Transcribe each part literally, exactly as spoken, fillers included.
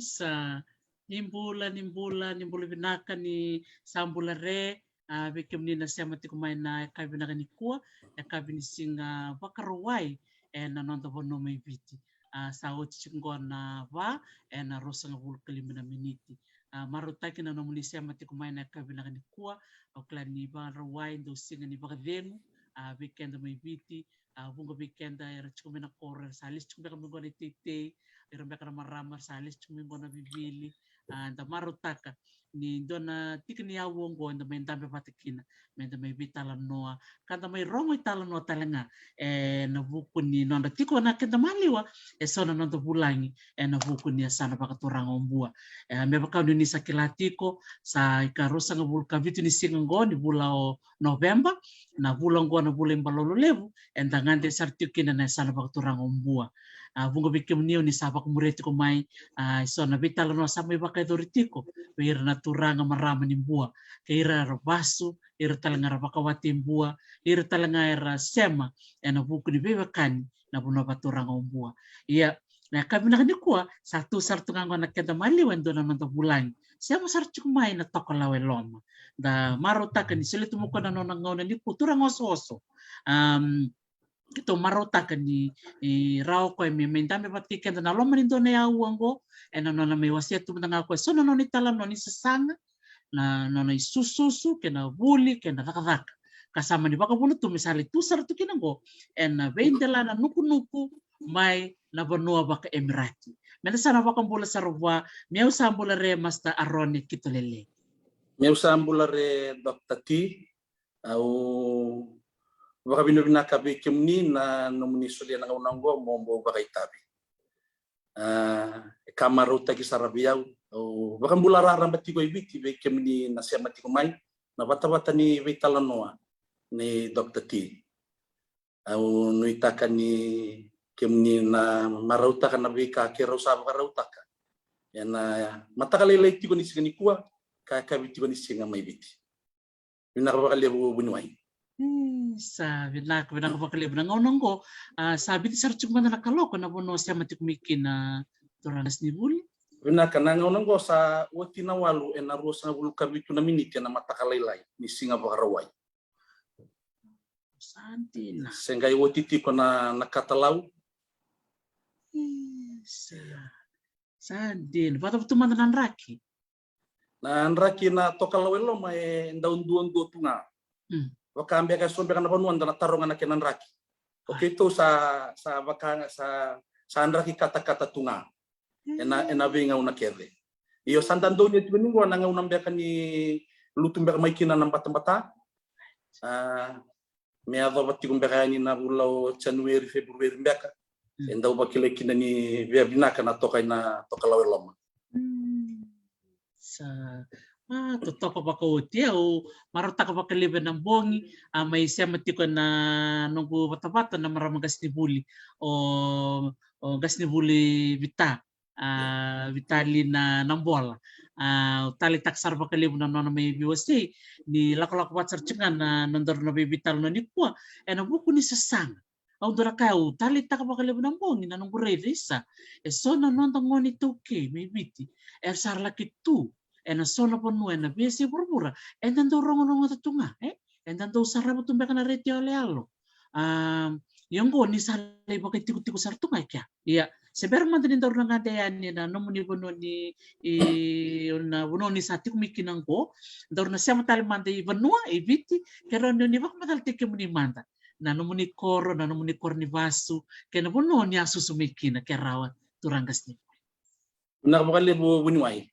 Isa, ni bula, ni bula, ni bula vinaka, ni sa bula re, a, vei kemuni na sema tiko mai na yakavi vinaka nikua, yakavi ni siga Vakarauwai, e, na noda vanua mai Viti. A, sa oti tiko qo na va, e, na ruasagavulu ka lima na miniti. A, marautaki na nomuni sema tiko mai na yakavi vinaka nikua, au kila ni Vakarauwai, dou siga ni vakacegu, a, vei keda mai Viti, a, vuqa vei keda era tiko mai na koro, era sa lesu tiko beka mai qo na iteitei, era beka na marama, era sa lesu tiko mai qo na vivili. A, da marautaka ni dua na tiki ni aua qo eda mai dabe vata kina, me da mai veitalanoa, ka da mai rogo italanoa tale ga, e, na vuku ni nodra tiko na keda maliwa, e so na noda vulagi, e, na vuku ni yasana vakaturaga o Bua. E, me vaka ni sa kila tiko, sa ikaruasagavulu ka vitu ni siga qo ni vula o Noveba, na vula qo na vula i Balolo Levu, eda gade sara tiko kina na yasana vakaturaga o Bua. A, vuqa vei kemuni o ni sa vakamuria tiko mai, a, e so na veitalanoa sa mai vakayacori tiko vei ira na turaga marama ni Bua, kei ira era vasu, ira tale ga era vakawati Bua, ira tale ga era sema ena vuku ni veiwekani na vanua vakaturaga o Bua. Ia, na yakavi vinaka nikua, sa tu sara tu ga qo na keda maliwa e dua na noda vulagi. Sema sara tiko mai na Tokalau e Loma. Da marautaka ni solia tu mai o koya na nona gauna nikua, turaga osooso. Am, keitou marautaka ni, e, rawa o koya me, me dabe vata kei keda na loma ni dua na aua qo, ena nona mai wasea tu mada ga o koya e so na nona italanoa ni sasaga, na nona isususu, kei na vuli, kei na cakacaka. Ka sa mani vakavuna tu me sa lai tu sara tu kina qo ena veidelana nukunuku mai na vanua vaka-Emirati. Me da sa na vakabula sara vua, meu sa bula re Master Arone Kitolele. Meu sa bula re Doctor T, au vakavinavinaka vei kemuni na nomuni solia na gauna qo mo bau vakaitavi. A, e ka marautaki sara vei au. Au vakabula raraba tiko e Viti vei kemuni na sema tiko mai, na vatavata ni veitalanoa nei Doctor T. Au nuitaka ni kemuni na marautaka na veika keirau sa vakarautaka ena mataka lailai tiko ni siga nikua, ka yakavi tiko ni siga mai Viti. Vinaka vakalevu vuniwai. Mm, Sa vinaka, vinaka vakalevu. Na gauna oqo, a, sa vica sara tiko mada na kaloko na vanua o sema tiko mai kina, turaga qasenivuli. Vinaka. Na gauna oqo sa oti na walu ena ruasagavulu ka vitu na miniti ena mataka lailai ni siga Vakarauwai. Sa dina. Se qai oti tiko na, na katalau. Isa. Sa dina. Vakacava tu mada na draki? Na draki na tokalau e loma e dau duadua tu ga. Mm. Vaka beka e so beka na vanua da na taroga na kena draki. O keitou sa, sa vaka, sa, sa draki katakata tu ga. Ena, ena veigauna kece. Io, sa da donuya tiko ni qo na gauna beka ni lutu beka mai kina na batabata. A, me yacova tiko beka yani na vula o January, February beka. Mm. E dau vakilai kina ni via vinaka na toka ina tokalau e loma. Mm. Sa, a, totoka vakaoti. Au marautaka vakalevu ena bogi, a, mai sema tiko ena noqu vatavata na marama qasenivuli, o, o qasenivuli Vita, a, Vitali na, na bola. A, au taleitaka sara vakalevu na nona mai veiwasei, ni lakolako vata sara tiko ga na, na nodaru na veitalanoa nikua, ena vuku ni sasaga. Au dau na kaya au taleitaka vakalevu na bogi na noqu raica, isa, e so na noda gone iTaukei mai Viti era sa laki tu ena so na vanua ena veiyasai vuravura, eda dau rogorogoca tu ga, e? Eda dau sarava tu beka na retio yaloyalo. A, ia oqo ni sa lai vakaitikotiko sara tu ga e kea. Ia, se bera mada ni daru na gade yani ena nomuni vanua ni, i, na vanua ni sa tiko mai kina oqo, daru na sema tale mada i vanua, i Viti, ke rawa ni oni vakamacalataki kemuni mada na nomuni koro, na nomuni koro ni vasu, kei na vanua oni a susu mai kina, ke rawa, turaga qasenivuli. Vinaka vakalevu vuniwai.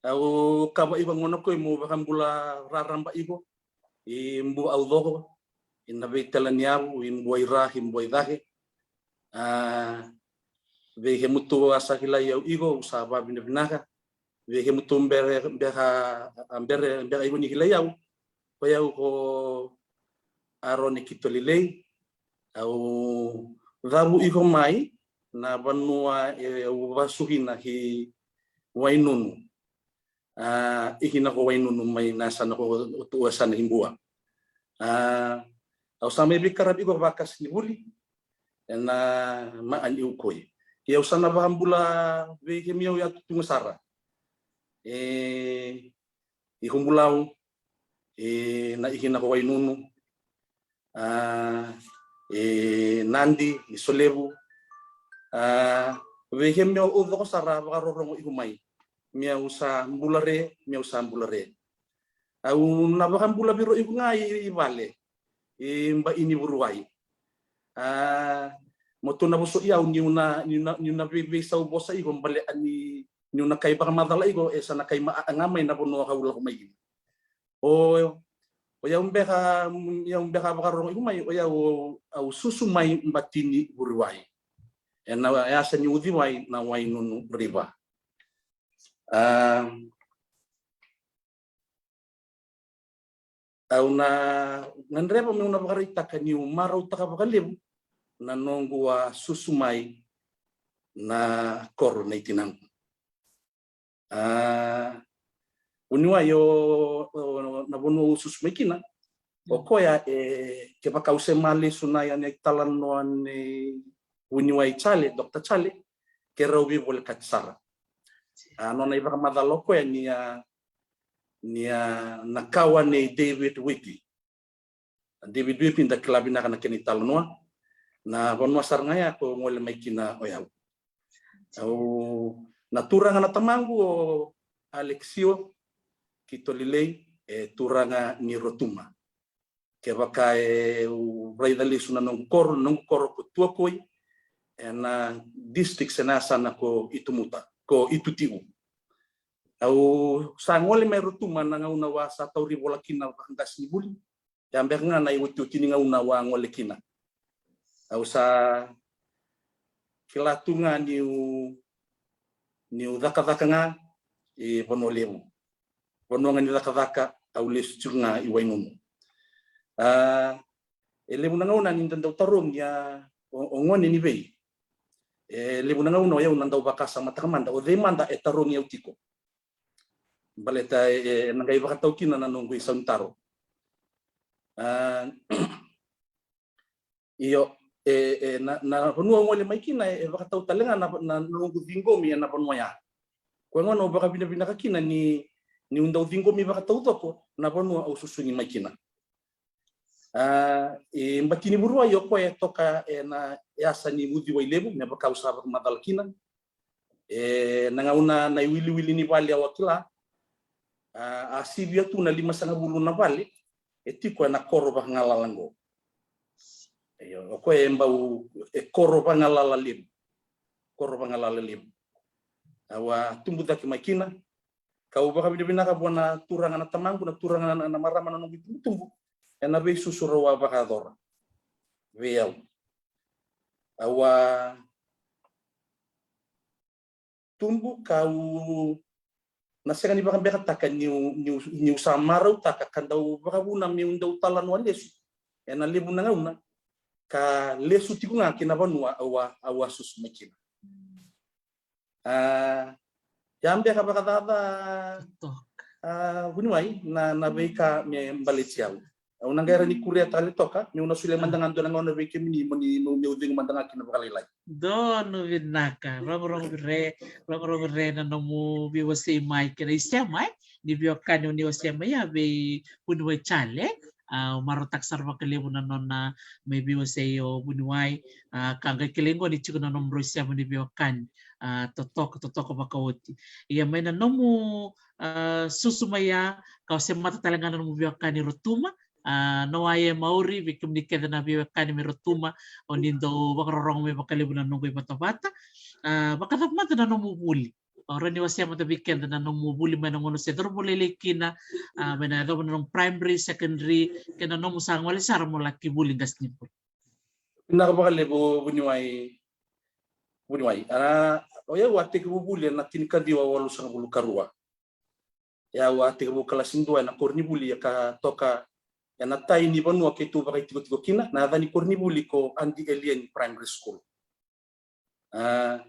Au kava iko gona koi mo vakabula raraba iko i Bua au coko, ina veitala ni yavu, i Bua i ra, i Bua i cake. A, vei kemutou a sa kilai au iko, au sa vavinavinaka. Vei kemutou bere, beka, a, bere, beka iko ni kilai au. Ko yau ko Arone Kito Lilei, au cavu iko mai na vanua e au vasu kina ki Wainunu. A, i kina ko Wainunu mai na yasana ko, o yasana i Bua. A, au sa mai veikaravi iko vakasinivuli ena ma'a ni ukoi. Ia au sa na vakabula vei kemia au yatu tuga sara. E, i Kubulau, e, na i kina ko Wainunu, a, e, Nadi, i Solevu, a, vei kemia au coko sara vakarorogo iko mai. Mia au sa bula re, mia au sa bula re. Au na vakabula vei iko ga i, i vale, i bai ni vuruwai. A, mo tu na voso i au niu na, niu na, niu na vei, veisau vosa iko bale ani niu na kai vakamacala iko e sa na kai ma'a ga mai na vanua kau lako mai kina. O, o yau beka, yau beka vakarorogo iko mai, o yau au susu mai Batini Vuriwai. Ena yasa ni uciwai na Wainunu River. A, au na gadreva meu na vakaraitaka niu marautaka vakalevu na noqu a susu mai na koro nei tinaqu. A, vuniwai o, o, na vanua au susu mai kina, o koya e, kevaka au sema lesu na, na italanoa nei vuniwai Jale, Doctor Jale, ke rau veivolekati sara. A, nona ivakamacala o koya ni a, ni a na kawa nei David Whippi. David Whippi da kila vinaka na kena italanoa. Na vanua sara ga ya ko gole mai kina o yau. Au, na turaga na tamaqu o Alexio Kito Lilei, e turaga ni Rotuma. Kevaka e au raica lesu na noqu koro, noqu koro ko Tuakoi, ena district se na yasana ko Itumuta, ko Itutiu. Au sa gole mai Rotuma na gauna au a sa tauri vola kina vakaqasenivuli. Ya beka ga na iotioti ni gauna au a gole kina. Au sa kila tu ga niu, niu cakacaka ga i Vanua Levu. Vanua ga ni cakacaka, au lesu tiko ga i Wainunu. A, e levu na gauna ni da dau tarogi a, o, o gone ni vei. E levu na gauna o yau na dau vakasamataka mada o cei mada e tarogi au tiko. Baleta e, e na qai vakatau kina na noqu isau ni taro. A, Io, e, e, na, na vanua au gole mai kina e, e vakatau tale ga na, na noqu ciqomi ena vanua ya. Koya gona au vakavinavinaka kina ni, niu dau ciqomi vakataucoko na vanua au susugi mai kina. A, e Bati ni Vuruwai o koya e toka ena yasa ni Uciwai Levu, me vaka au sa vakamacala kina. E, na gauna na iwiliwili ni vale au a kila, a, a sivia tu na limasagavulu na vale e tiko ena koro vakagalala qo. Io, o koya e bau, e koro vakagalala levu. Koro vakagalala levu. Au a tubu cake mai kina, kau vakavinavinaka vua na turaga na tamaqu, na turaga na, na marama na noqu itubutubu, ena veisusu rau a vakayacora vei au. Au a tubu kau na sega ni vakabekataka niu, niu, niu sa marautaka ka dau vakavuna meu dau talanoa lesu ena levu na gauna, ka lesu tiko ga ki na vanua au a, au a susu mai kina. A, ia beka vakacaca, a, vuniwai na, na veika me baleti au. Au na qai rawa ni kuria tale toka, meu na solia mada ga dua na gauna vei kemuni mo ni, meu, meu cegu mada ga kina vakalailai. Donu vinaka, rogorogo vire, rogorogo vire na nomu veiwasei mai kei na isema ni veiwekani o ni wasea mai ya vei vuniwai Jale. A, au marautaka sara vakalevu na nona mai veiwasei o vuniwai. A, ka qai kilai qo ni tiko na nomudrau isema ni veiwekani. A, totoka, totoka vakaoti. Ia mai na nomu, a, susu mai ya, ka o semata tale ga na nomu veiwekani Rotuma. A, Noa e Mauri, vei kemuni kece na veiwekani mai Rotuma, o ni dau vakarorogo mai vakalevu na noqu ivatavata. A, vakacava mada na nomu vuli? O rawa ni wasea mada vei keda na nomu vuli mai na gauna se cauravou lailai kina, a, mai na yacova na nomu primary, secondary, kei na nomu sa gole sara mo laki vuli qasenivuli. Vinaka vakalevu vuniwai, vuniwai. A, o yau a tekivu vuli ena tinikaciwa walusagavulu karua. Ia au a tekivu kalasi dua ena koronivuli e ka toka ena tai ni vanua keitou vakaitikotiko kina, na yaca ni koronivuli ko Aunty Elieni Primary School. A,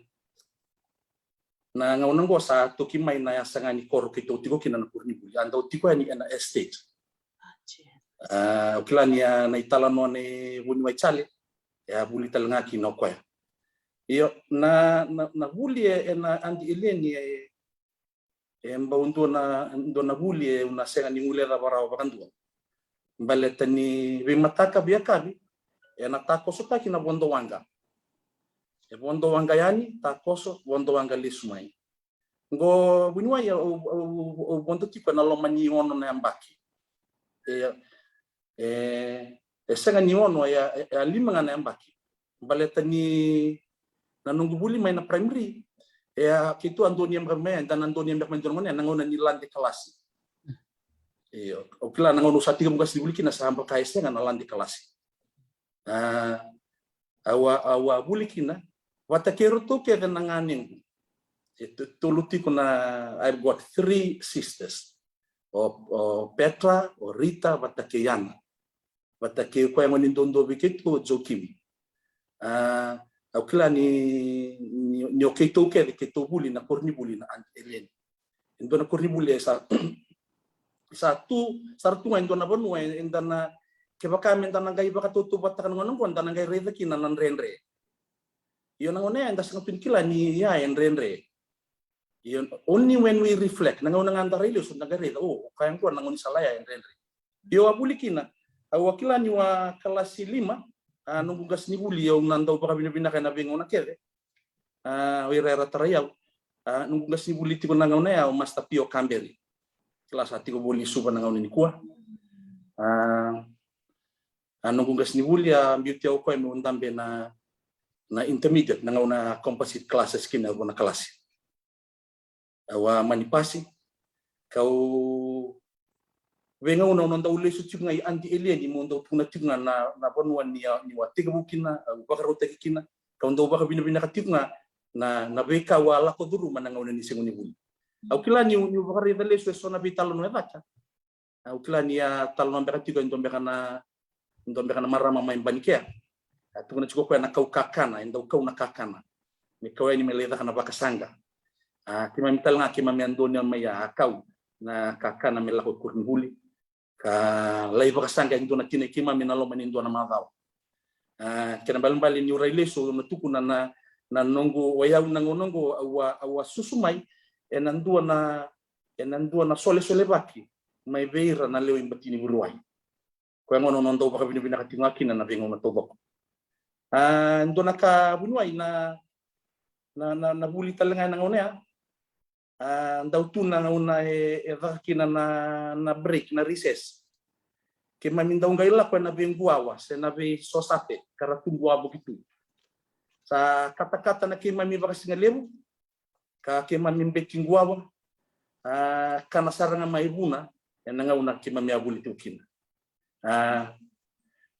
na gauna qo sa toki mai na yasa ga ni koro keitou tiko kina na koronivuli, a dau tiko yani ena estate. A, au kila ni a na italanoa nei vuniwai Jale, e a vuli tale ga kina o koya. Io, na, na, na vuli e, ena Aunty Elieni e, e bau dua na, dua na vuli e au na sega ni guilecava rawa vakadua. Baleta ni veimataka, veiyakavi, ena takosotaki na vodo waqa. E vodo waqa yani, takoso, vodo waqa lesu mai. Qo vuniwai au, au, au vodo tiko ena loma ni ono na yabaki. E, e, e sega ni ono, e, e, e a lima ga na yabaki. Baleta ni na noqu vuli mai na primary, e a keitou a donuya beka mai, eda na donuya beka mai dua na gauna, na gauna ni lade kalasi. Io, au kila na gauna au sa tekivu qasenivuli kina sa baka e sega na lade kalasi. A, au a, au a vuli kina vata kei iratou kece na ganequ. E to-, tolu tiko na, I've got three sisters. O, o Petra, o Rita, vata kei Ana. Vata kei koya gone duadua vei keitou, o Joakim. A, au kila ni, ni, ni o keitou kece keitou vuli na koronivuli na Aunty Elieni. E dua na koronivuli e sa, sa tu, sa ra tu ga e dua na vanua e, eda na, kevaka me da na qai vakatautauvatataka na gauna qo, da na qai raica kina na dredre. Io, na gauna ya eda sega tu ni kila ni ya e dredre. Io, only when we reflect, na gauna ga da rai lesu da qai raica, o, o koya qo na gaunisala ya e dredre. Io, a vuli kina, au a kila niu a kalasi lima, a, noqu qasenivuli au na dau vakavinavinaka ena veigauna kece. A, o ira era tarai au. A, noqu qasenivuli tiko na gauna ya o Master Pio Kaberi. Kila sa tiko voli Suva na gauna nikua. A, a, noqu qasenivuli a biuti au o koya meu dabe na, na intermediate, na gauna composite classes kina e rua na kalasi. Au a mani pasi, kau veigauna au na dau lesu tiko ga i Aunty Elieni, meu dau tukuna tiko ga na, na vanua ni a, niu a tekivu kina, au vakarautaki kina, kau dau vakavinavinaka tiko ga na, na veika au a lako curuma na gauna ni sega ni vuli. Au kila niu, niu vakaraica lesu eso na veitalanoa e caka. Au kila ni a talanoa beka tiko e dua beka na, dua beka na marama mai Banikea. A tukuna tiko o koya na kau kakana, e dau kau na kakana. Me kau yani me lai caka na vakasaqa. A, keimami tale ga keimami a donuya mai a kau na kakana me lako i koronivuli. Ka lai vakasaqa e dua na tina i keimami ena loma ni dua na macawa. A, kena balebale niu rai lesu, au na tukuna na, na noqu, o yau na gauna oqo, au a, au a susu mai ena dua na, ena dua na solesolevaki mai vei ira na lewe i Bati ni Vuniwai. Koya gona au na dau vakavinavinaka tiko ga kina na veigauna taucoko. A, dua na ka, vuniwai, na, na, na, na vuli tale ga ena gauna ya. A, dau tu na gauna e, e caka kina na, na break, na recess. Keimami dau qai lako ena veiquwawa se na veisosate ka ra tu quwavoki tu. Sa katakata na keimami vakasigalevu, ka keimami beti quwawa, a, kana sara ga mai vuna ena gauna keimami a vuli tiko kina. A,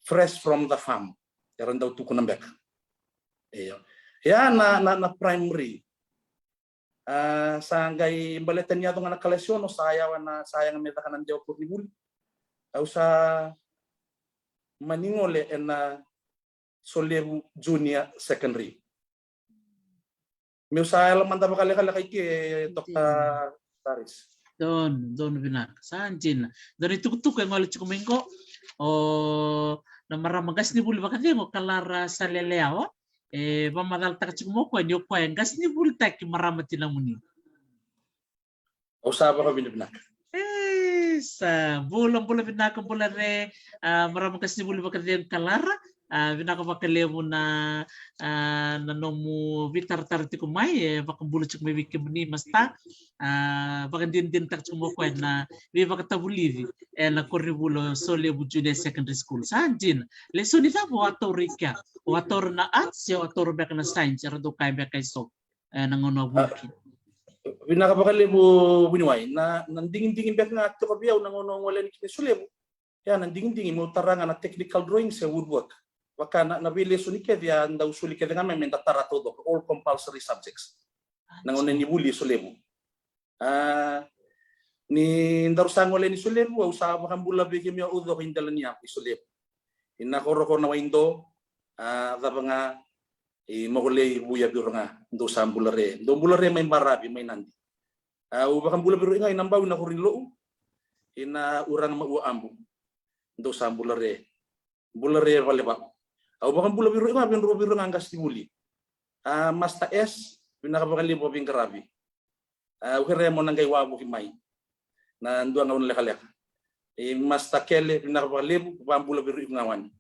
fresh from the farm, era dau tukuna beka. Io. Ia na, na, na primary. A, sa qai baleta ni yaco ga na kalasi ono, sa yawa na, sa yaga me caka na dewa koronivuli. Au sa mani gole ena Solevu Junior Secondary. Meu sa yala mada vakalekaleka i ke, Doctor Taris. Donu, donu vinaka. Sa dina. Donu itukutuku e gole tiko mai qo. O na marama qasenivuli vakacegu, Kalara Saleleawa. E vakamacalataka tiko mai o koya ni o koya e qasenivulitaki marama tinamuni. Au sa vakavinavinaka. E, sa bula, bula vinaka, bula re, a, marama qasenivuli vakacegu Kalara. A, vinaka vakalevu na, a, na nomu veitaratara tiko mai, e vakabula tiko mai vei kemuni, Masta. A, vakadinadinataka tiko mai o koya na veivakatavulici ena koronivuli o Solevu Junior Secondary School. Sa dina. Lesoni cava o a taura i kea? O a taura na arts, se o a taura beka na science, era dau kaya beka e so. E, na gauna o a vuli kina. Vinaka vakalevu vuniwai. Na, na digidigi beka ga toka vei au na gauna au gole yani kina i Solevu. Ia na digidigi meu tara ga na technical drawing se woodwork. Vaka na, na veilesoni kece a dau soli kece ga mai me da tara taucoko, all compulsory subjects. Na gauna ni vuli i Solevu. A, ni daru sa gole yani i Solevu, au sa vakabula vei kemuni au coko i dela ni yavu i Solevu. Ina korokoro na Waido, a, cava ga, i Mokolei, Vuya, Viro ga, dou sa bula re. Dou bula re mai Baravi, mai Nadi. A, au vakabula vei rau ga i Nabau, ina koro ni Lo'u, ina Uraga, Maua, Abu. Dou sa bula re. Bula re Valeva'u. Au vakabula vei rau ga, vei rau, vei rau ga qasenivuli. A, Master S, vinaka vakalevu veiqaravi. A, au kerea mo na qai wavoki mai na dua gauna lekaleka. E, Master Kele, vinaka vakalevu, vakabula vei rau ga wani.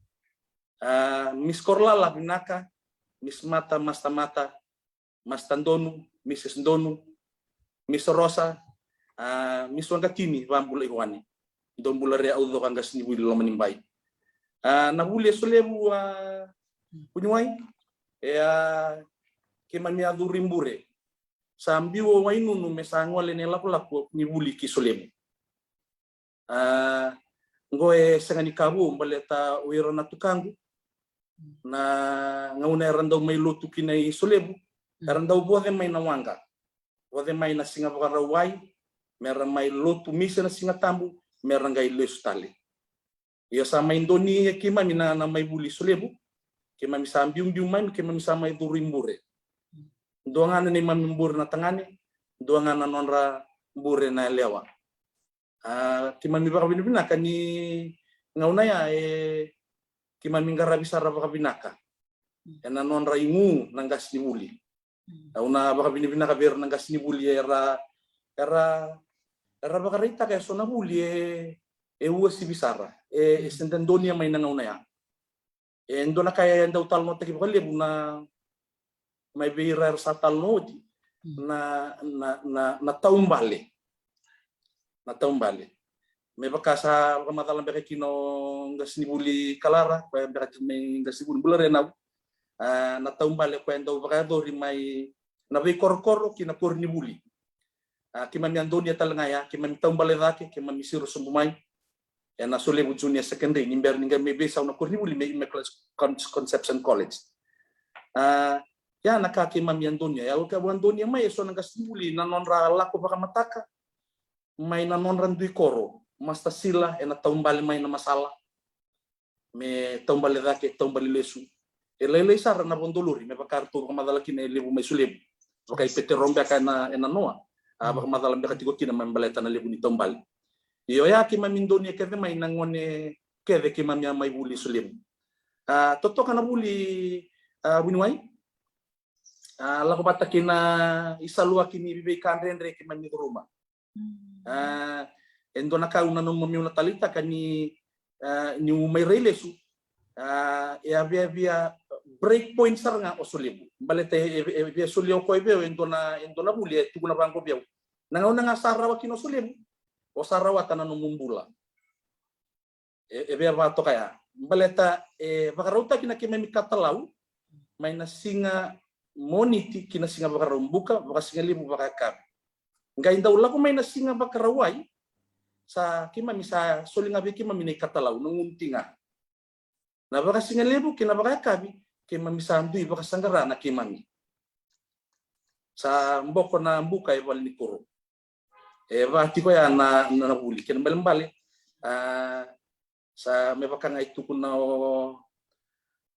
A, Miss Korolala, vinaka, Miss Mata, Master Mata, Master Donu, Missus Donu, Miss Rosa, a, Miss Waqatini, vakabula iko wani. Dou bula re, au coko a qasenivuli loma ni bai. A, na vuli e Solevu, a, vuniwai, e, a, keimami a curu i bure. Sa biu o Wainunu me sa gole na ilakolako ni vuli ki Solevu. A, qo e sega ni ka vou baleta o ira na tukaqu, na gauna era dau mai lotu kina i Solevu, era dau voce mai na waqa. Voce mai na Siga Vakarauwai, mera mai lotu Misa na Siga Tabu, mera qai lesu tale. Ia sa mai donu e keimami na, na mai vuli i Solevu, keimami sa biubiu mai, keimami sa mai curu i bure. Dua ga na neimami bure na tagane, dua ga na nodra bure na yalewa. A, keimami vakavinavinaka ni gauna ya e keimami qaravi sara vakavinaka ena nodra igu na qasenivuli. Au na vakavinavinaka vei ira na qasenivuli era, era, era vakaraitaka e so na vuli e, e uasivi sara, e, e se donuya mai na gauna ya. E dua na ka e dau talanoataki vakalevu na, mai vei ira era sa talanoa oti, na, na, na, na taubale. Na taubale. Me vaka sa vakamacala beka kina o qasenivuli Kalara, koya beka tiko mai qasenivuli, bula re nau. A, na taubale koya e dau vakayacori mai na veikorokoro ki na koronivuli. A, keimami a donuya tale ga ya, keimami taubale cake, keimami siro sobu mai ena Solevu Junior Secondary, ni bera ni qai mai veisau na koronivuli me Immaculate Con-, Conception College. A, ya na ka keimami a donuya, ya au ka a donuya mai e so na qasenivuli na nodra lako vakamataka mai na nodra dui koro, Master Sila ena taubale mai na masala. Me taubale cake, taubale lesu. E lailai sara na vodolori, me vaka ratou vakamacala kina e levu mai Solevu. Vaka i Petero beka ena, ena noa. A, vakamacala beka tiko kina me baleta na levu ni taubale. Io ya keimami donuya kece mai na gone kece keimami a mai vuli i Solevu. A, totoka na vuli, a, vuniwai. A, lako vata kei na isaluaki ni veika dredre keimami curuma. A, e dua na ka au nanuma meu na taleitaka ni, a, niu mai rai lesu, a, e a via, via break point sara ga o Solevu. Baleta e, e, e via solia o koya vei au e dua na, e dua na vuli e tukuna vaqo vei au. Na gauna ga sa rawa kina o Solevu, o sa rawata na nomu bula. E, e via vakatoka ya. Baleta e vakarautaki na keimami katalau mai na siga Moniti ki na siga Vakaraubuka, Vakasigalevu, Vakayakavi. Qai dau lako mai na siga Vakarauwai, sa keimami sa soli ga vei keimami na ikatalau, na gunu ti ga. Na Vakasigalevu kei na Vakayakavi, keimami sa dui vakasaqara na keimami. Sa boko na buka e valenikuro. E va tiko ya na, na, na vuli. Kena balebale, a, sa me vaka ga e tukuna o,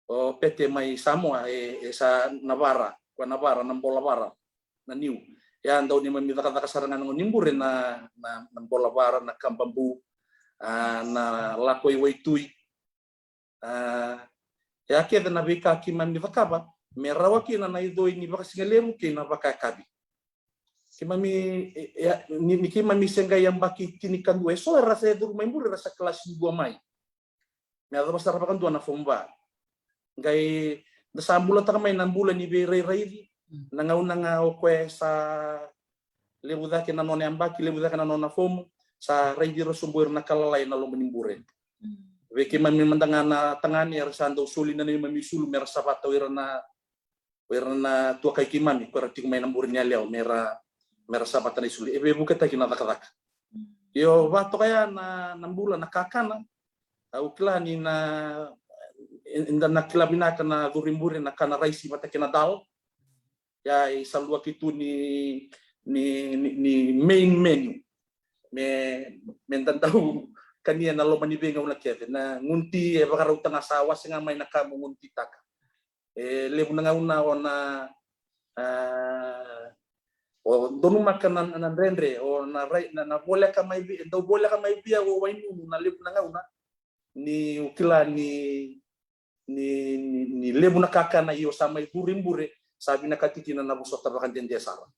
o Pete mai Samoa, e, e sa na vara, koya na vara, na bola vara, na niu. Ya dau neimami cakacaka sara ga na gauna ni bure na, na, na bola vara, na kababu, a, na lako i waitui. A, e a kece na veika keimami cakava me rawa kina na icoi ni Vakasigalevu kei na Vakayakavi. Keimami, e, e, ni, ni keimami se qai yabaki tinikadua, e so era se curu mai bure era sa kalasi dua mai. Me yacova sara vakadua na fomu va. Qai da sa bulataka mai na bula ni veirairaici, na gauna ga o koya e sa levu cake na nona yabaki, levu cake na nona fomu, sa raici ira sobu ira na kalalai na loma ni bure. Vei keimami mada ga na tagane era sa dau soli na neimami sulu me ra savata o ira na, o ira na tuakai keimami, ko era tiko mai na bure ni yalewa me ra, me ra savata na isulu. E veivuketaki na cakacaka. Io, vatoka ya na, na bula na kakana, au kila ni na, e, eda na kila vinaka na curu i bure na kana raisi vata kei na dal. Ya i saluaki tu ni, ni, ni, ni main menu. Me, me da dau kania na loma ni veigauna kece. Na gunu ti e vakarautaka ga sa wase ga mai na ka mo gunu titaka. E levu na gauna o na, a, o donumaka na, na dredre, o na rai, na, na voleka mai vei, dau voleka mai vei au o Wainunu na levu na gauna. Niu kila ni, ni, ni, ni levu na kakana io sa mai curu i bure, sa vinakati kina na vosota vakadede sara.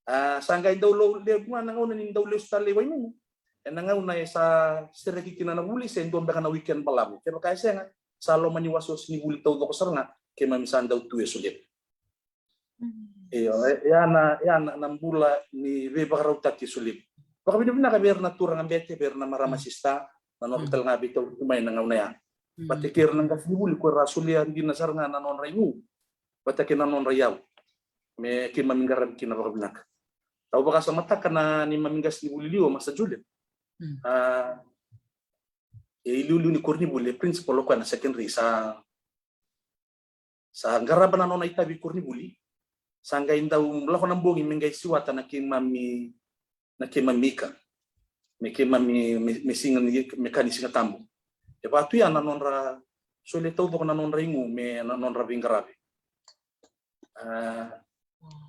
A, sa qai dau lo-, levu ga na gauna ni dau lesu tale i Wainunu. E na gauna e sa sereki kina na vuli se dua beka na weekend balavu. Kevaka e sega, sa loma ni wasewase ni vuli taucoko sara ga, keimami sa dau tu e Solevu. Io, e, e a na, e a na, na bula ni veivakarautaki e Solevu. Vakavinavinaka vei ira na turaga bete, vei ira na marama sista, na nodra tale ga veitau tu mai na gauna ya. Vata kei ira na qasenivuli ko ira a solia dina sara ga na nodra igu. Vata kei na nodra iyau. Me keimami qaravi kina vakavinaka. Au vakasamataka na neimami qasenivuli liu o Master Julian. A, e iliuliu ni koronivuli, e principal o koya na secondary, sa, sa qarava na nona itavi koronivuli. Sa qai dau lako na bogi me qai siwata na keimami, na keimami ika. Me keimami, me, me siga ni, me ka ni Siga Tabu. E vatu ya na nodra solia taucoko na nodra igu me na nodra veiqaravi. A,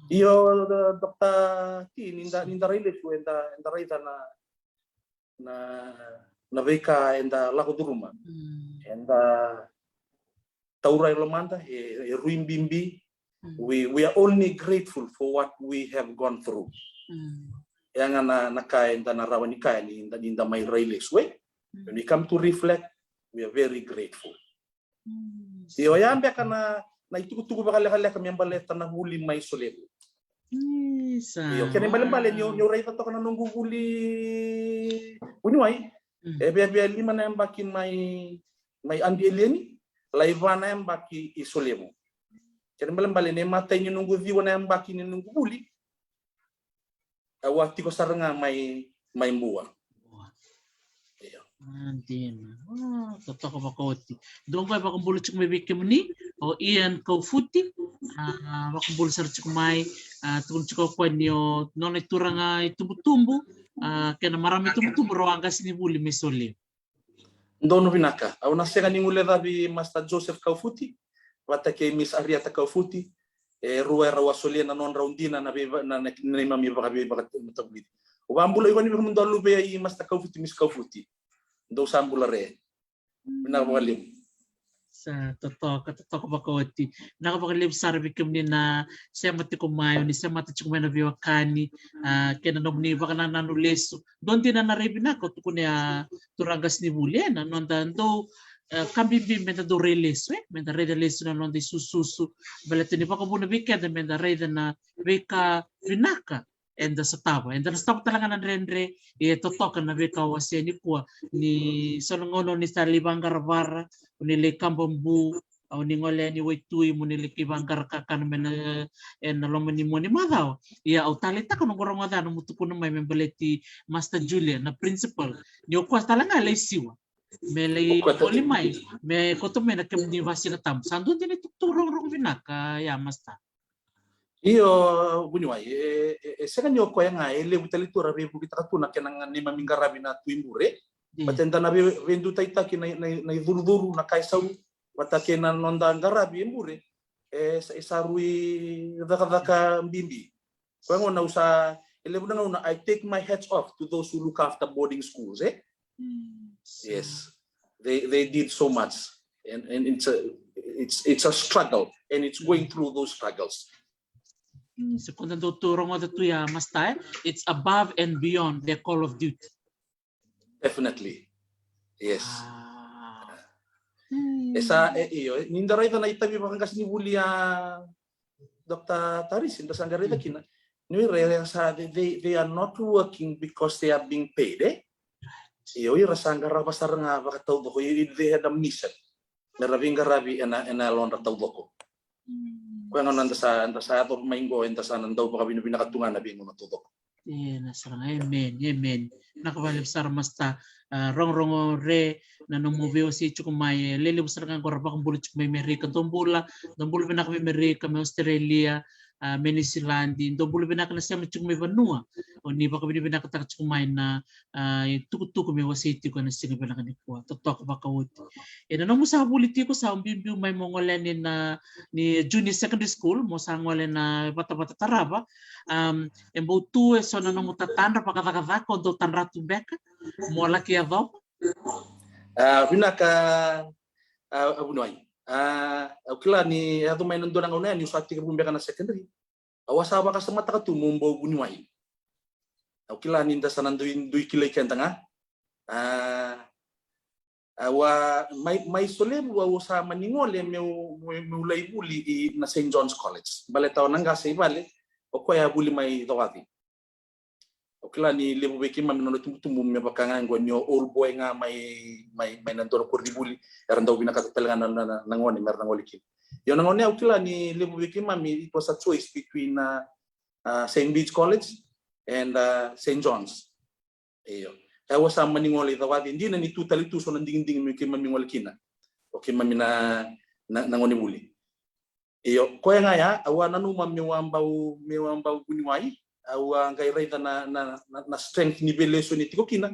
io, Doctor T, ni da, ni da rai lesu, eda, eda raica na, na, na veika eda lako curuma. Eda taura e lomada, e, e rui bibi. We, we are only grateful for what we have gone through. E a ga na, na ka eda na rawa ni kaya ni da, ni da mai rai lesu, e? When we come to reflect, we are very grateful. Io, ya beka na, na itukutuku vakalekaleka me baleta na vuli mai Solevu. Io, kena ibalebale niu, niu raica toka na noqu vuli vuniwai. E viavia lima na yabaki mai, mai Adi Eleni, lai va na yabaki i Solevu. Kena ibalebale ni matai ni noqu ciwa na yabaki ni noqu vuli. Au a tiko sara ga mai, mai Bua. Io. A, dina. A, totoka vakaoti. Dua qo e vakabula tiko mai vei kemuni, o Ian Kaufuti. A, vakabula sara tiko mai, a, tukuna tiko o koya ni o nona ituraga itubutubu, a, kei na marama itubutubu rau a qasenivuli mai Solevu. Donu vinaka. Au na sega ni guilecavi Master Joseph Kaufuti vata kei Miss Ariata Kaufuti. E rua e rau a solia na nodrau dina na veiva-, na, na, na neimami vakaveivakatavulici. Au vakabula iko ni veikamudou a luvei Master Kaufuti, Miss Kaufuti. Dou sa bula re. Vinaka vakalevu. Sa totoka, totoka vakaoti. Vinaka vakalevu sara vei kemuni na sema tiko mai, o ni semata tiko mai na veiwekani, a, kei na nomuni vakanananu lesu. Dua dina na rai vinaka o tukuna ya turaga qasenivuli, e, na noda dau, e, ka bibi meda dau rai lesu, e, meda raica lesu na noda isususu. Baleta ni vakavuna vei keda meda raica na veika vinaka eda sotava. Eda na sotava tale ga na dredre, e totoka na veika au wasea nikua. Ni so na gauna o ni sa lai vaqara vara, o ni lai kaba bu, o ni gole yani waitui mo ni lai kei vaqara kakana mai na, ena loma ni mua ni macawa. Ia au taleitaka noqu rogoca nomu tukuna mai me baleti Master Julia, na principal. Ni o koya tale ga lai siwa me lai voli mai, me kauta mai na kemuni vasika tabu. Sa dua dina itukutuku rogorogo vinaka ya, Master. Io, vuniwai, e, e, e sega ni o koya ga, e levu tale tu era veivukitaka tu na kena ga neimami qaravi na Tui Bure. Mm. But eda na vei-, veidutaitaki na, na, na icurucuru, na kai sau, vata kei na noda qaravi e Bure, e sa, e sa rui cakacaka bibi. Koya gona au sa, e levu na gauna, I take my hats off to those who look after boarding schools, eh? Mm. Yes. They, they did so much. And, and it's a, it's, it's a struggle, and it's going through those struggles. Mm, se koda dau tu rogoca tu ya, Master, e, it's above and beyond their call of duty. Definitely. Yes. Ah. E sa, e, io, e, ni da raica na itavi vakaqasenivuli ya Doctor Tarisi, da sa qai raica kina. Ni ra, ra sa, they, they, they are not working because they are being paid, eh? Io, ira sa qarava sara ga vakataucoko, i-, i-, they had a mission. Me ra veiqaravi ena, ena yalodra taucoko. Mm. Koya gona da sa, da sa yaco mai qo, eda sa na dau vakavinavinaka tu ga na veigauna taucoko. Ena sara ga, amen, amen. Vinaka vakalevu sara, Master. A, rogorogo re na nomu veiwasei tiko mai, e lelevu sara ga qo ra vakabula tiko mai Merika. Dou bula, dou bula vinaka mai Merika, mai Australia, a, mai Niusiladi, dou bula vinaka na sema tiko mai vanua. O ni vakavinavinakataka tiko mai na, a, itukutuku me wasei tiko ena siga vinaka nikua. Totoka vakaoti. Ena nomu sa vuli tiko, sa biubiu mai mo gole yani na, ni junior secondary school, mo sa gole na vatavata tarava. Am, e bau tu eso na nomu tatadra vakacakacaka o dau tadra tu beka mo laki yacova? A, vinaka, a, a vuniwai. A, au kila ni yaco mai na dua na gauna yani au sa tekivu beka na secondary. Au a sa vakasamataka tu meu bau vuniwai. Au kila ni da sa na dui, dui kilai keda ga. A, au a mai, mai Solevu au sa mani gole meu, meu, meu lai vuli i na Saint John's College. Baleta au na qase i vale, o koya a vuli mai Cawaci. Au kila ni levu vei keimami na nona tubutubu me vaka ga qo ni o old boy ga mai, mai, mai na dua na koronivuli, era dau vinakata tale ga na, na, na, na gone me ra na gole kina. Io na gone au kila ni levu vei keimami, it was a choice between, uh, uh, Saint Bede's College and, uh, Saint John's. Io. Au a sa mani gole i Cawaci, dina ni tu tale tu so na digidigi me keimami gole kina. O keimami na, na, na gonevuli. Io, koya ga ya, au a nanuma meu a bau, meu a bau vuniwai, au a qai raica na, na, na, na strength ni veilesoni tiko kina.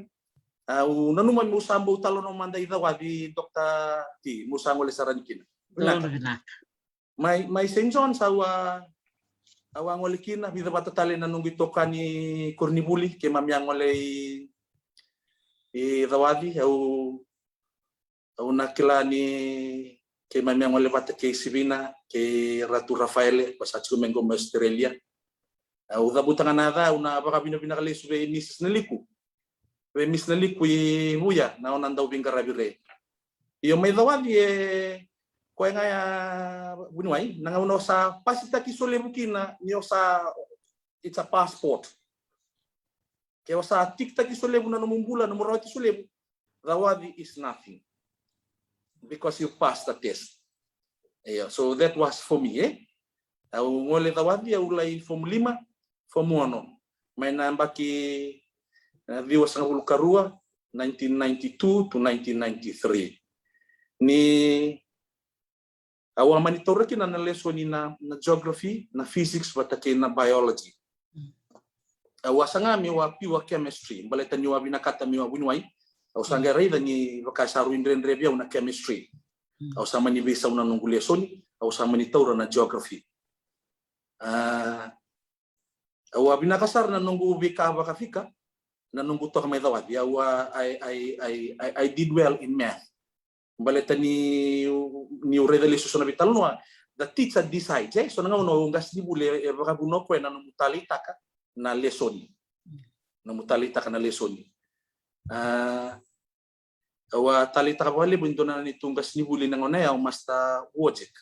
Au nanuma meu sa bau talanoa mada i Cawaci, Doctor T, meu sa gole sara yani kina. Vinaka. Mai, mai Saint John's au a, au a gole kina, vica vata tale na noqu itokani koronivuli, keimami a gole i, i Cawaci, au, au na kila ni keimami a gole vata kei Sivina, kei Ratu Rafaele, ko sa tiko mai qo mai Australia. Au cavuta ga na yaca, au na vakavinavinaka lesu vei Mrs Naliku. Vei Mrs Naliku i Vuya, na nona dau veiqaravi re. Io mai Cawaci e koya ga ya vuniwai, na gauna o sa pasitaki Solevu kina, ni o sa, it's a passport. Ke o sa tikitaki Solevu na nomu bula, nomu rawati Solevu, Cawaci is nothing. Because you passed the test. Io, so that was for me, eh? Au gole Cawaci, au lai form lima, form ono. Mai na yabaki, eh, ciwasagavulu karua, nineteen ninety-two to nineteen ninety-three. Ni au a mani taura kina na lesoni na, na geography, na physics, vata kei na biology. Mm. Au a saga meu a pure chemistry, baleta niu a vinakata meu a vuniwai. Au sa qai raica ni vaka sa rui dredre vei au na chemistry. Mm. Au sa mani veisau na noqu lesoni, au sa mani taura na geography. A, au a vinaka sara na noqu veika vakafika, na noqu toka mai Cawaci. Au a, I, I, I, I, I did well in math. Baleta ni, niu raica lesu so na veitalanoa, the teacher decides, e? So na gauna o qasenivuli e, e vakavuna o koya na nomu taleitaka na lesoni. Nomu taleitaka na lesoni. A, au a taleitaka vakalevu e dua na neitou qasenivuli na gauna ya, o Master Wojcik.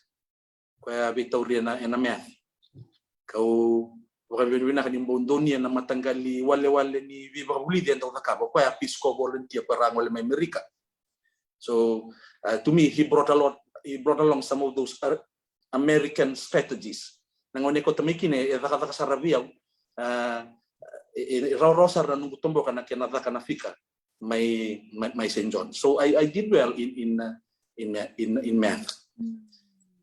Koya a veitauri ena, ena math. Kau vakavinavinaka ni bau donuya na mataqali walewale ni veivakavulici e dau cakava. Koya a Peace Corps volunteer, koya ra gole mai Amerika. So, uh, to me, he brought a lot, he brought along some of those, uh, American strategies. Na gauna e kauta mai kina, e cakacaka sara vei au. Uh, e, e rawarawa sara na noqu toboka na kena caka na fika mai, mai, mai Saint John. So I, I did well in, in, uh, in, uh, in, in math.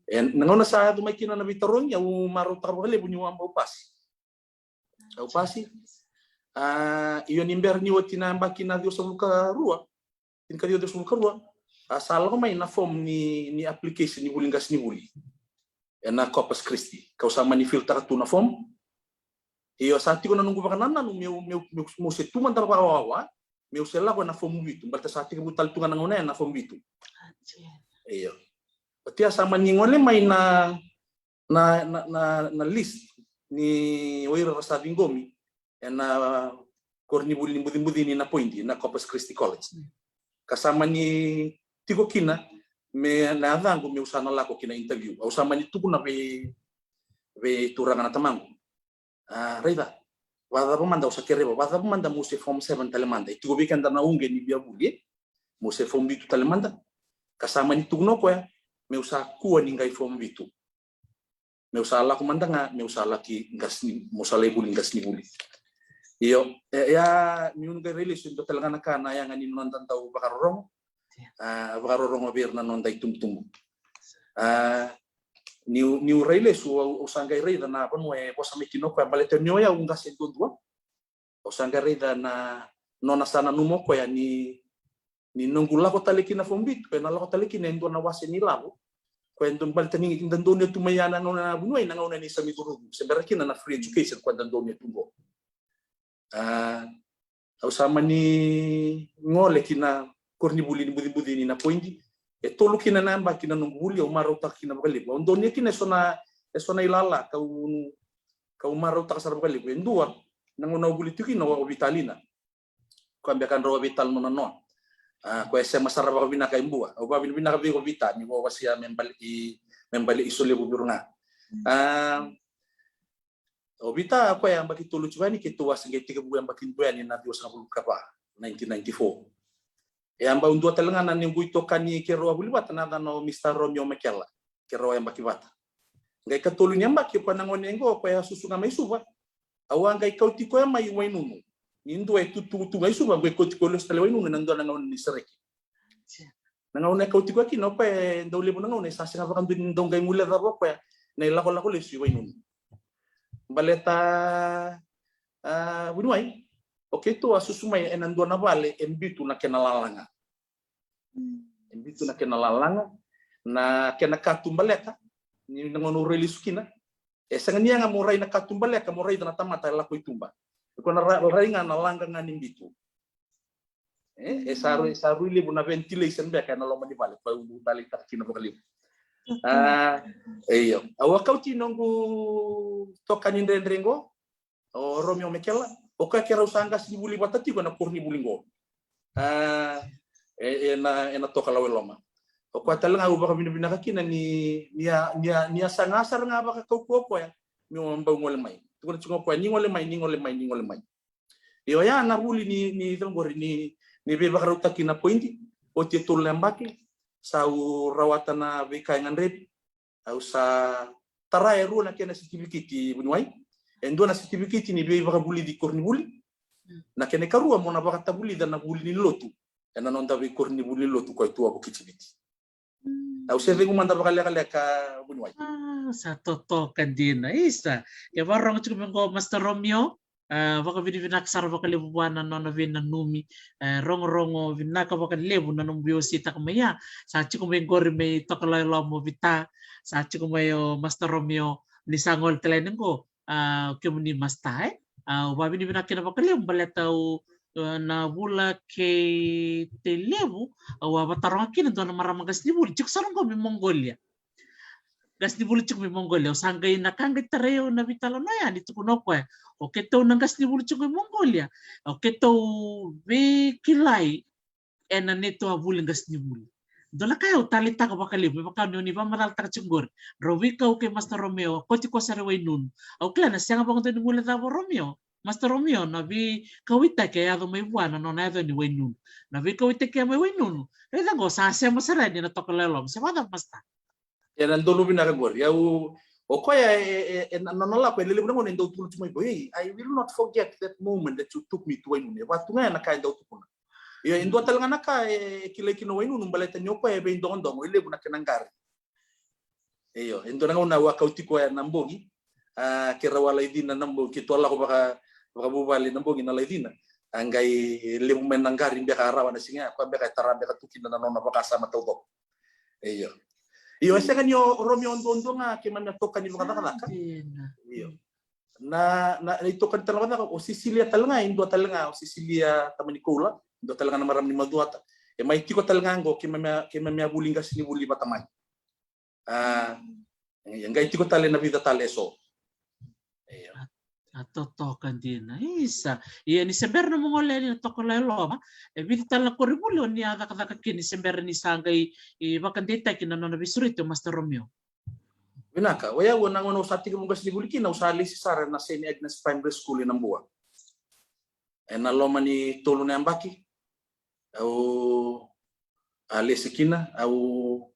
E, na gauna sa yaco mai kina na veitarogi, au marautaka vakalevu niu a bau pasi. Au pasi. A, io, ni bera ni oti na yabaki na ciwasagavulu ka rua, tinikaciwa ciwasagavulu ka rua, a sa lako mai na form ni, ni application ni vuli qasenivuli ena Corpus Christi. Kau sa mani fill-taka tu na form. Io, sa tiko na noqu vakanananu meu, meu, meu, meu se tu mada vakawawa, meu se lako ena form vitu, baleta sa tekivu tale tu ga na gauna ya na form vitu. Io. Oti ya sa mani gole mai na, na, na, na, na list ni o ira ra sa ciqomi ena koronivuli ni bucibuci ni Napoidi, na Corpus Christi College. Ka sa mani tiko kina me na yacaqu meu sa na lako kina interview. Au sa mani tukuna vei, vei turaga na tamaqu. A, raica, vakacava mada, au sa kereva, vakacava mada meu se form seven tale mada. E tiko vei keda na uqe ni via vuli, e? Meu se form vitu tale mada. Ka sa mani tukuna o koya meu sa kua ni qai form vitu. Meu sa lako mada ga, meu sa laki qasni, meu sa lai vuli qasenivuli. Io, e, ia, niu qai railesu e dua tale ga na ka na yaga ni noda dau vakarorogo. A, vakarorogo vei ira na noda itubutubu. A, niu, niu railesu, au, au sa qai raica na vanua e vosa mai kina o koya, baleta ni o yau qase duadua. Au sa qai raica na nona sa nanuma o koya ni, ni noqu lako tale kina form vitu, koya na lako tale kina e dua na wase ni lavo. Koya e dua, baleta ni da donuya tu mai ya na gauna, vuniwai, na gauna ni sa mai curucu, se bera kina na free education koya da donuya tu qo. A, au sa mani gole ki na koronivuli ni bucibuci ni Napoidi. E tolu kina na yabaki na noqu vuli, au marautaka kina vakalevu. Au donuya kina eso na, eso na ilala kau, kau marautaka sara vakalevu. E dua, na gauna au vuli tiko kina o Vitalina. Koya beka drau a veitalanoa na noa. A, koya e sema sara vakavinaka e Bua. Au vakavinavinaka vei iko Vita, ni ko wasea me bale i, me bale i Solevu vei ira ga. A, o Vita, koya yabaki tolu tiko yani, keitou a se qai tekivu yabaki dua yani na ciwasagavulu ka va, nineteen ninety-four. E a bau dua tale ga na noqu itokani keirau a vuli vata, na yacana o Mister Romeo Mekela. Keirau a yabaki vata. Qai katolu ni yabaki, koya na gone qo, koya a susu ga mai Suva. Au a qai kauti koya mai Wainunu. Ni dua e tu, tu, tu mai Suva, qai kauti koya lesu tale Wainunu, na dua na gauna ni sereki. Na gauna e kauti koya kina, o koya e dau levu na gauna e sa sega vakadua ni dau qai guilecava o koya na ilakolako lesu i Wainunu. Baleta, a, vuniwai, o keitou a susu mai ena dua na vale e bitu na kena lalaga. E bitu na kena lalaga, na kena katubaleka, ni na gauna au rai lesu kina. E sega ni yaga mo rai na katubaleka, mo raica na tamata e lako i tuba. E koya na ra-, rai ga na laga ga ni bitu. E, e sa rui, sa rui levu na ventilation beka ena loma ni vale, koya au taleitaka kina vakalevu. A, e io. Au a kauti noqu itokani dredre qo, o Romeo Mekela, o koya keirau sa qasenivuli vata tiko ena koronivuli qo. A, e, ena, ena Tokalau e Loma. O koya tale ga au vakavinavinaka kina ni, ni a, ni a, ni a saga sara ga vakakaukauwa o koya meu bau gole mai. Tukuna tiko o koya, ni gole mai, ni gole mai, ni gole mai. Io, oya na vuli ni, ni cava qori ni, ni veivakarautaki na point, oti e tolu na yabaki, sa au rawata na veika e gadrevi, au sa tara e rua na kena sitivikiti vuniwai, e dua na sitivikiti ni veivakavulici koronivuli, na kena ikarua mo na vakatavulica na vuli ni lotu, ena noda veikoronivuli ni lotu koya tu a Vukitiviti. Au se cegu mada vakalekaleka vuniwai. A, sa totoka dina. Isa, ke vakarorogo tiko mai qo Master Romeo, a, vakavinavinaka sara vakalevu vua na nona veinanumi. E, rogorogo vinaka vakalevu na nomu veiwaseitaka mai ya. Sa tiko mai qori mai Tokalau e Loma o Vita, sa tiko mai o Master Romeo, ni sa gole tale yani qo, a, kemuni Master, e? A, au vakavinavinaka kina vakalevu baleta au e, na vula kei Tailevu, au a vataroga kina dua na marama qasenivuli, tiko sara qo mai Mongolia. Qasenivuli tiko mai Mongolia, au sa qai na ka qai tarai au na veitalanoa yani, tukuna o koya, o keitou na qasenivuli tiko mai Mongolia, o keitou veikilai ena neitou a vuli qasenivuli. Dua na ka au taleitaka vakalevu, me vaka ni o ni vakamacalataka tiko qori. Drau veikau kei Master Romeo, kauti koya sara i Wainunu. Au kila na sega vakadua ni guilecava o Romeo, Master Romeo, na veikauaitaki e yaco mai vua na nona yaco ni Wainunu. Na veikauaitaki e mai Wainunu. Raica qo sa sema sara yani na Tokalau e Loma. Se vakacava, Master? Ena donu vinaka qori. Au, o koya e, e, e, na nona lako e lelevu na gauna e dau tukuna tiko mai qo, "Hey, I will not forget that moment that you took me to Wainunu." E vaka tu ga ya na ka e dau tukuna. Io, e dua tale ga na ka e, e kilai kina o Wainunu, baleta ni o koya e veidogodogo, e levu na kena qari. Io, e dua na gauna au a kauti koya na bogi, a, keirau a lai cina na bogi, keitou a lako vaka, vakavuvale na bogi na lai cina. A qai levu mai na qari beka a rawa na siga ya, koya beka e tara beka tu kina na nona vakasama taucoko. Io. Io, e sega ni o Romeo duadua ga keimami a tokani vakacakacaka. Dina. Io. Na, na, na itokani tale vakacaka, o Sisilia tale ga, e dua tale ga, o Sisilia Tamanikoula, e dua tale ga na marama ni Macuata. E mai tiko tale ga qo, keimami a, keimami a vuli qasenivuli vata mai. A, e qai tiko tale na vica tale eso. Io. A, a totoka dina. Isa. Ia ni se bera nomu gole yani na Tokalau e Loma, e vica tale na koronivuli o ni a cakacaka kina, ni se bera ni sa qai, e, vakadeitaki na nona veisureti o Master Romeo? Vinaka, o yau na gauna au sa tekivu qasenivuli kina, au sa lesi sara na Saint Agnes Primary School e Nabua. Ena loma ni tolu na yabaki, au a lesi kina, au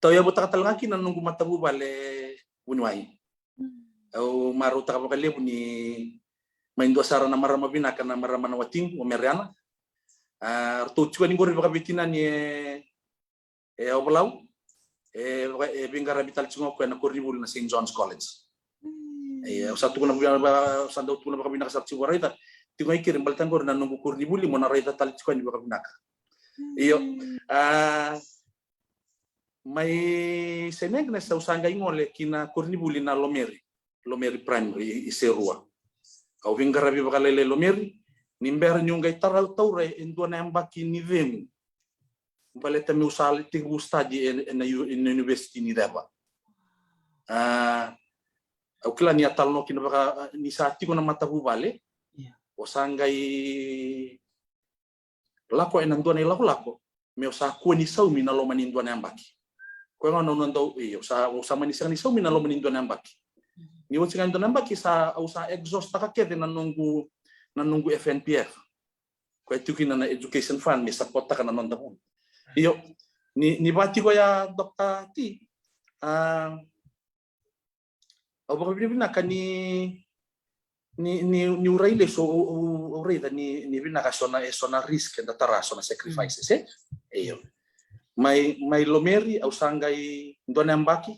tauyavutaka tale ga kina na noqu matavuvale vuniwai. Mm. Au marautaka vakalevu ni mai dua sara na marama vinaka, na marama na watiqu, o Mariana. A, ratou tiko yani qori vakaveitinani e, e Ovalau. E, vaka, e veiqaravi tale tiko ga o koya na koronivuli na Saint John's College. Mm. E, au sa tukuna vaka, au sa dau tukuna vakavinaka sara tiko, raica. Tiko ga i keri baleta qori na noqu koronivuli, mo na raica tale tiko yani vakavinaka. Io. Mm. A, mai Saint Agnes au sa qai gole ki na koronivuli na Lomeri, Lomeri Primary i, i Serua. Au veiqaravi vakalailai Lomeri, ni bera niu qai tara, taura e dua na yabaki ni cegu. Baleta meu sa lai tekivu study e, e na u-, e na University ni Ceva. A, au kila ni a talanoa kina vaka, ni sa tiko na matavuvale. Io. O sa qai lako ena dua na ilakolako meu sa kua ni saumi na loma ni dua na yabaki. Koya ga na nona dau, io, sa, au sa mani sega ni saumi na loma ni dua na yabaki. Mhm. Ni oti ga e dua na yabaki sa, au sa exhaust-taka kece na noqu, na noqu F N P F. Koya tiko kina na education fund me support-taka na noda vuli. Io, ni, ni vaka tiko ya, Doctor T, a, au vakavinavinaka ni, ni, ni, niu rai lesu, au, au, au raica ni, ni vinaka so na, e so na risk eda tara, so na sacrifices, e? Io. Mai, mai Lomeri, au sa qai dua na yabaki,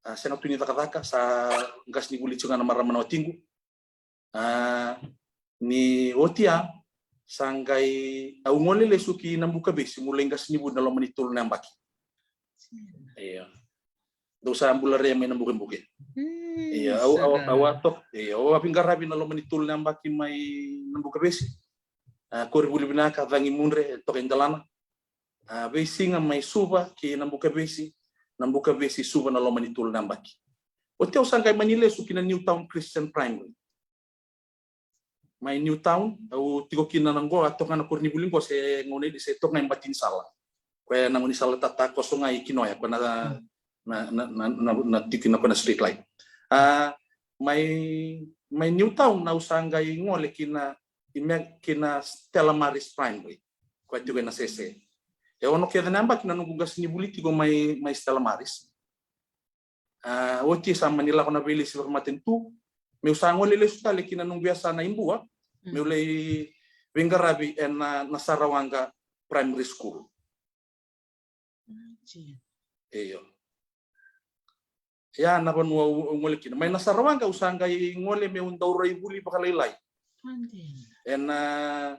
a, sega tu ni cakacaka, sa qasenivuli tiko ga na marama na watiqu. A, ni oti ya, sa qai au gole lesu ki Nabukavesi, meu lai qasenivuli na loma ni tolu na yabaki. Io. Dou sa bula re mai Nabukebuke. Mm, io, au, au, au a toka, io, au a veiqaravi na loma ni tolu na yabaki mai Nabukavesi. A, koronivuli vinaka, cagi mudre, toka i delana. A, veisiga mai Suva ki Nabukavesi, Nabukavesi Suva na loma ni tolu na yabaki. Oti au sa qai mani lesu ki na Newtown Christian Primary. Mai Newtown, au tiko kina na qo, a toka na koronivuli qo se gauna i, se toka ga i Batinisala. Koya na gaunisala tatakoso ga i Kinoya, koya na, na, na, na, na, na tiko kina koya na street light. A, mai, mai Newtown, au sa qai gole kina, i me, kina Stella Maris Primary. Koya tiko ena Sese. E ono kece na yabaki na noqu qasenivuli tiko mai, mai Stella Maris. A, oti sa mani lako na veilesi vakamatanitu, meu sa gole lesu tale ki na noqu yasana i Bua, mm, meu lai veiqaravi ena, na Sarawaqa Primary School. Io. Ia na vanua au, au gole kina. Mai na Sarawaqa au sa qai gole meu dau rai vuli vakalailai. Ena,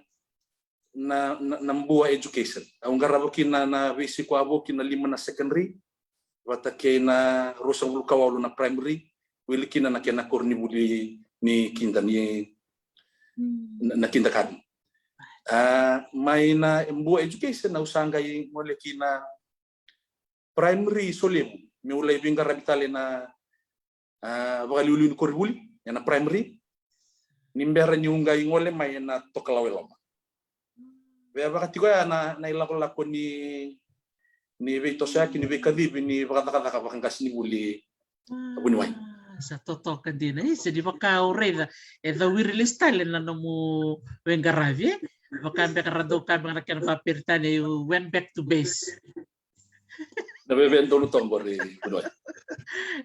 na, na, na Bua Education. Au qarava kina na veisiko avo kina lima na secondary, vata kei na ruasagavulu ka walu na primary, wili kina na kena koronivuli ni kida ni, na, na kindergarten. A, mai na Bua Education au sa qai gole ki na primary Solevu, meu lai veiqaravi tale na, a, vakaliuliu ni koronivuli ena primary, ni bera niu qai gole mai ena Tokalau e Loma. Via vaka tiko ya na, na ilakolako ni, ni veitosoyaki, ni veikacivi ni vakacakacaka vakaqasenivuli, a, vuniwai. Sa totoka dina. E, se ni vaka au raica, e cawiri lesu tale na nomu veiqaravi, e? Vaka beka ra dau kaya beka na kena vakaperitania, you went back to base. Na veve donu toqori, vuniwai.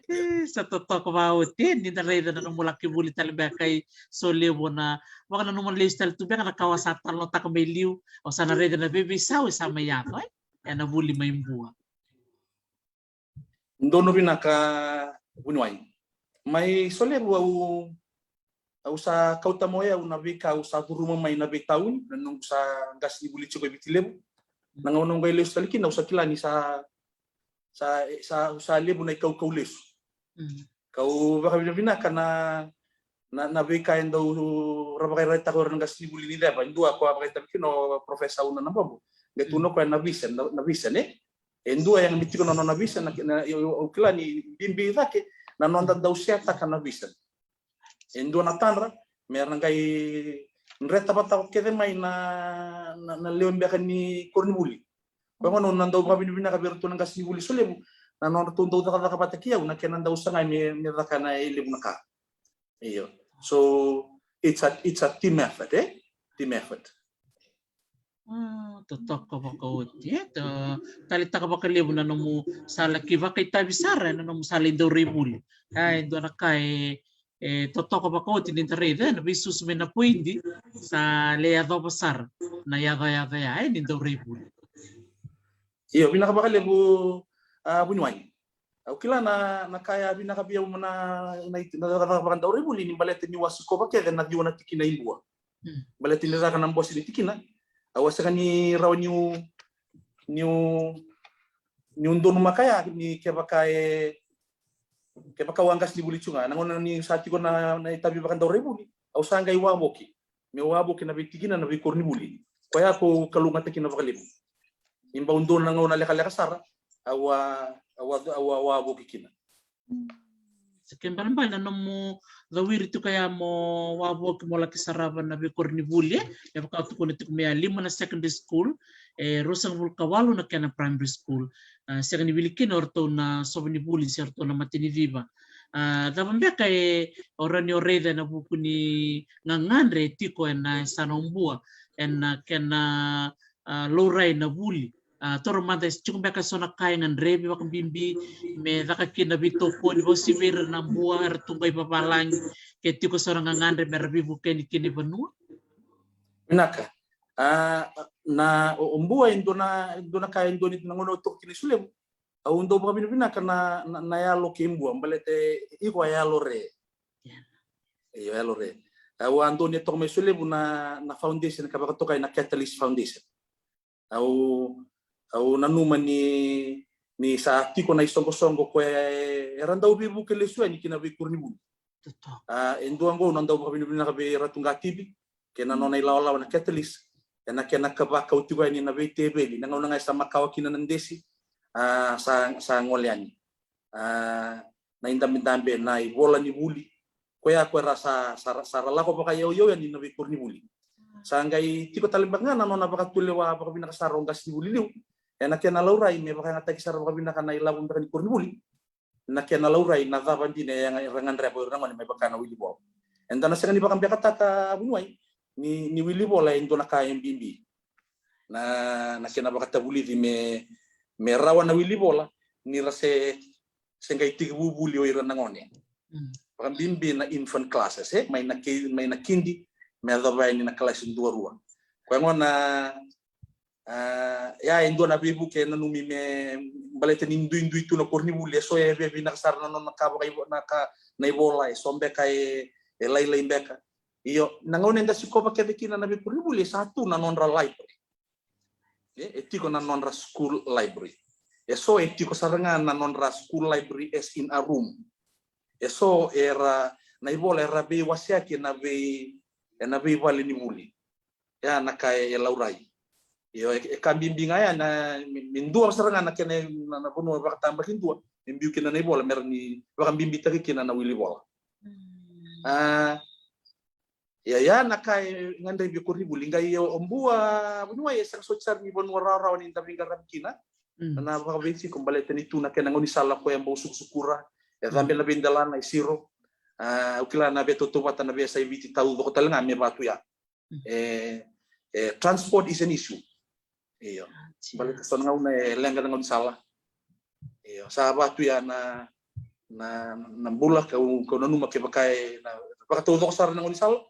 E, sa totoka vakaoti, e, ni da raica na nomu laki vuli tale beka i Solevu, na vakananuma lesu tale tu beka na ka au sa talanoataka mai liu, au sa na raica na veiveisau e sa mai yaco, e? Ena vuli mai Bua. Donu vinaka, vuniwai. Mai Solevu au, au sa kauta mai au na veika au sa curuma mai na veitauni, na noqu sa qasenivuli tiko e Viti Levu. Na gauna au qai lesu tale kina au sa kila ni sa, sa, sa, sa levu na ikaukau lesu. Mm. Kau vakavinavinaka na, na, na veika e dau ra vakairaitaka o ira na qasenivuli ni ceva. E dua ko a vakaitavi kina o Professor Una Nabobo. Qai tukuna o koya na vision, na, na vision, e? E dua e yaga me tiko na nona vision, na, na, au, au kila ni bibi cake na noda dau seataka na vision. E dua na tadra me ra qai dreta vata kece mai na, na, na lewe beka ni koronivuli. Koya gona au na dau vakavinavinaka vei iratou na qasenivuli Solevu na nodratou dau cakacaka vata kei au na kena dau sagai me, me caka na e levu na ka. Io. So it's a, it's a team effort, e? Team effort. A, totoka vakaoti, e? Taleitaka vakalevu na nomu sa laki vakaitavi sara ena nomu sa lai daurai vuli. A, e dua na ka e, e totoka vakaoti ni da raica, e, na veisusu mai na poidi sa lai yacova sara na yacoyaco ya, e, ni daurai vuli. Io, vinaka vakalevu, a, vuniwai. Au kila na, na ka ya vinaka vei au na, na, na cakacaka vakadaurai vuli ni baleta niu a sikova kece na ciwa na tikina i Bua. Mm. Baleta ni caka na bose ni tikina, au a sega ni rawa niu, niu, niu donumaka ya ni kevaka e, kevaka au a qasenivuli tu ga. Na gauna ni sa tiko na, na itavi vakadaurai vuli, au sa qai wavoki. Meu wavoki na veitikina na veikoronivuli. Koya ko kalougata kina vakalevu. Ni bau dua na gauna lekaleka sara, au a, au a, au a, au a wavoki kina. Sa kena ibalebale na nomu cawiri tiko ya mo wavoki mo laki sarava na veikoronivuli, e? Me vaka au tukuna tiko mai ya, lima na secondary school, e ruasagavulu ka walu na kena primary school. A, sega ni wili kina o ratou na sova ni vuli se o ratou na mataniciva. A, cava beka e o rawa ni o raica ena vuku ni gagadre e tiko ena yasana o Bua ena kena, a, laurai na vuli? A, toro mada, e tiko beka eso na ka e gadrevi vakabibi me caka kina na veitokoni, vakauasivi vei ira na Bua era tu qo i vavalagi, ke tiko eso na gagadre me ra veivukei kina i vanua? Vinaka. A, na, o, o Bua e dua na, dua na ka e dua ni, na gauna au toka kina i Solevu, au dau vakavinavinaka na, na, na yalo kei Bua, baleta e iko a yalo re. Io, yalo re. Au a dau ni toka mai Solevu na, na foundation ka vakatokai na Catalyst Foundation. Au, au nanuma ni, ni sa tiko na isoqosoqo ko e, era dau veivuke lesu yani kina veikoronivuli. A, e dua oqo au na dau vakavinavinaka vei Ratu Qativi kei na nona ilawalawa na Catalyst ena kena ka vakau tiko yani na veiteveli, na gauna ga e sa makawa kina na desi, a, sa, sa gole yani. A, na idabedabe, na ivola ni vuli, koya ko era sa, sa, sa ra lako vakayauyau yani na veikoronivuli. Sa qai tiko tale beka ga na nona vakatulewa vakavinaka sara o qasenivuli liu ena kena laurai me vakayagataki sara vakavinaka na ilavo beka ni koronivuli. Na kena laurai na cava dina e yaga, era gadreva o ira na gone me vaka na wilivola. Eda na sega ni vakabekataka, vuniwai, ni, ni wilivola e dua na ka e bibi. Na, na kena vakatavulici me, me rawa na wilivola ni ra se, se qai tekivu vuli o ira na gone. Mm. Vakabibi na infant classes, e? Mai na ki-, mai na kidi me yacova yani na kalasi dua, rua. Koya gona, a, ya e dua na veivuke e nanumi me baleta ni duidui tu na koronivuli, eso e veivinaka sara na nona ka vakaivo-, na ka, na ivola, eso beka e, e lailai beka. Io, na gauna eda sikova kece kina na veikoronivuli, e sa tu na nodra library. E, e tiko na nodra school library. Eso e tiko sara ga na nodra school library as in a room. Eso era, na ivola era veiwaseaki ena vei, ena veivale ni vuli. Ya na ka e, e laurai. Io, e, e ka bibi ga ya na, me, me dua sara ga na kena, na, na vanua vakatabakidua me biu kina na ivola, me rawa ni vakabibitaki kina na wili vola. Mm. A, ia, ya na ka e gadrevi e koronivuli. Qai o, o Bua, vuniwai, e sega soti sara ni vanua rawarawa ni da veiqaravi kina. Mm. Na vakaveitiko baleta ni tu na kena gaunisala koya bau sukusukura, e cabe na veidelana, e siro. A, au kila na veitautauvata na veiyasai Viti taucoko tale ga me vatu ya. Mm. E, e, transport is an issue. Io. Ah, baleta so na gauna e leqa na gaunisala. Io, sa vatu ya na, na, na bula kau, kau nanuma kevaka e na vakataucoko sara na gaunisala.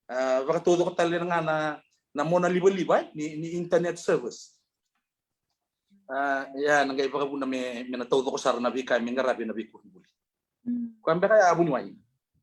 A, vakataucoko tale ga na, na mona livaliva, e, ni, ni internet service. A, ya na qai vakavuna me, me na taucoko sara na veika me qaravi na veikoronivuli. Mm. Koya beka ya, vuniwai.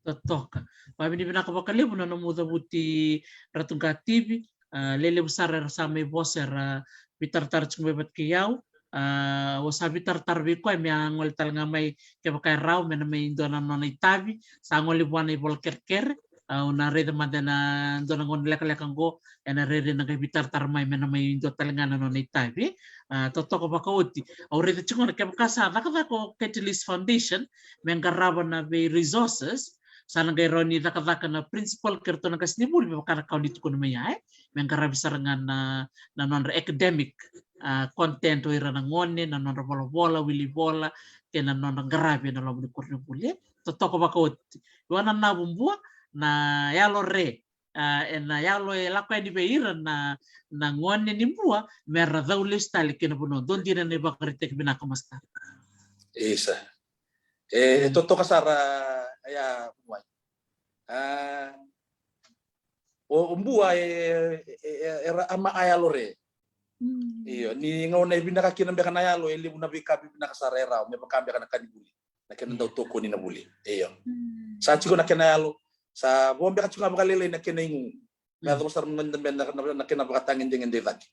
Totoka. Vavinavinaka vakalevu na nomu cavuti Ratu Qativi. A, lelevu sara era sa mai vosa, era veitaratara tiko mai vata kei au. A, au sa veitaratara vei koya me a gole tale ga mai kevaka e rawa me na mai dua na nona itavi. Sa gole vua na ivola kerekere. Au na raica mada ena dua na gauna lekaleka oqo, ena rairai na qai veitaratara mai me na mai dua tale ga na nona itavi. A, totoka vakaoti. Au raica tiko na kevaka sa cakacaka o Catalyst Foundation me qarava na vei resources, sa na qai rawa ni cakacaka na principal kei ratou na qasenivuli me vaka na ka o ni tukuna mai ya, e, me qaravi sara ga na, na nodra academic, a, content o ira na gone, na nodra volavola, wili vola, kei na nodra qaravi ena loma ni koronivuli. Totoka vakaoti. Vua na navu Bua, na yalo re, a, ena yalo e lako yani vei ira na, na gone ni Bua, me ra cau lesu tale ki na vanua. Dua dina na ivakaraitaki vinaka, Masta. Isa. E, e totoka sara ya, vuniwai. A, o, o Bua e, e, e, era ama a yalo re. Mm. Io, ni gauna e vinaka kina beka na yalo, e levu na veika vivinaka sara e rawa, me vaka beka na ka ni vuli. Na kena dau tokoni na vuli. Io. Mm. Sa tiko na kena yalo, sa vo beka tiko ga vakalailai na kena igu. Me yacova sara mada beka na, na, na kena vakatagedegede cake.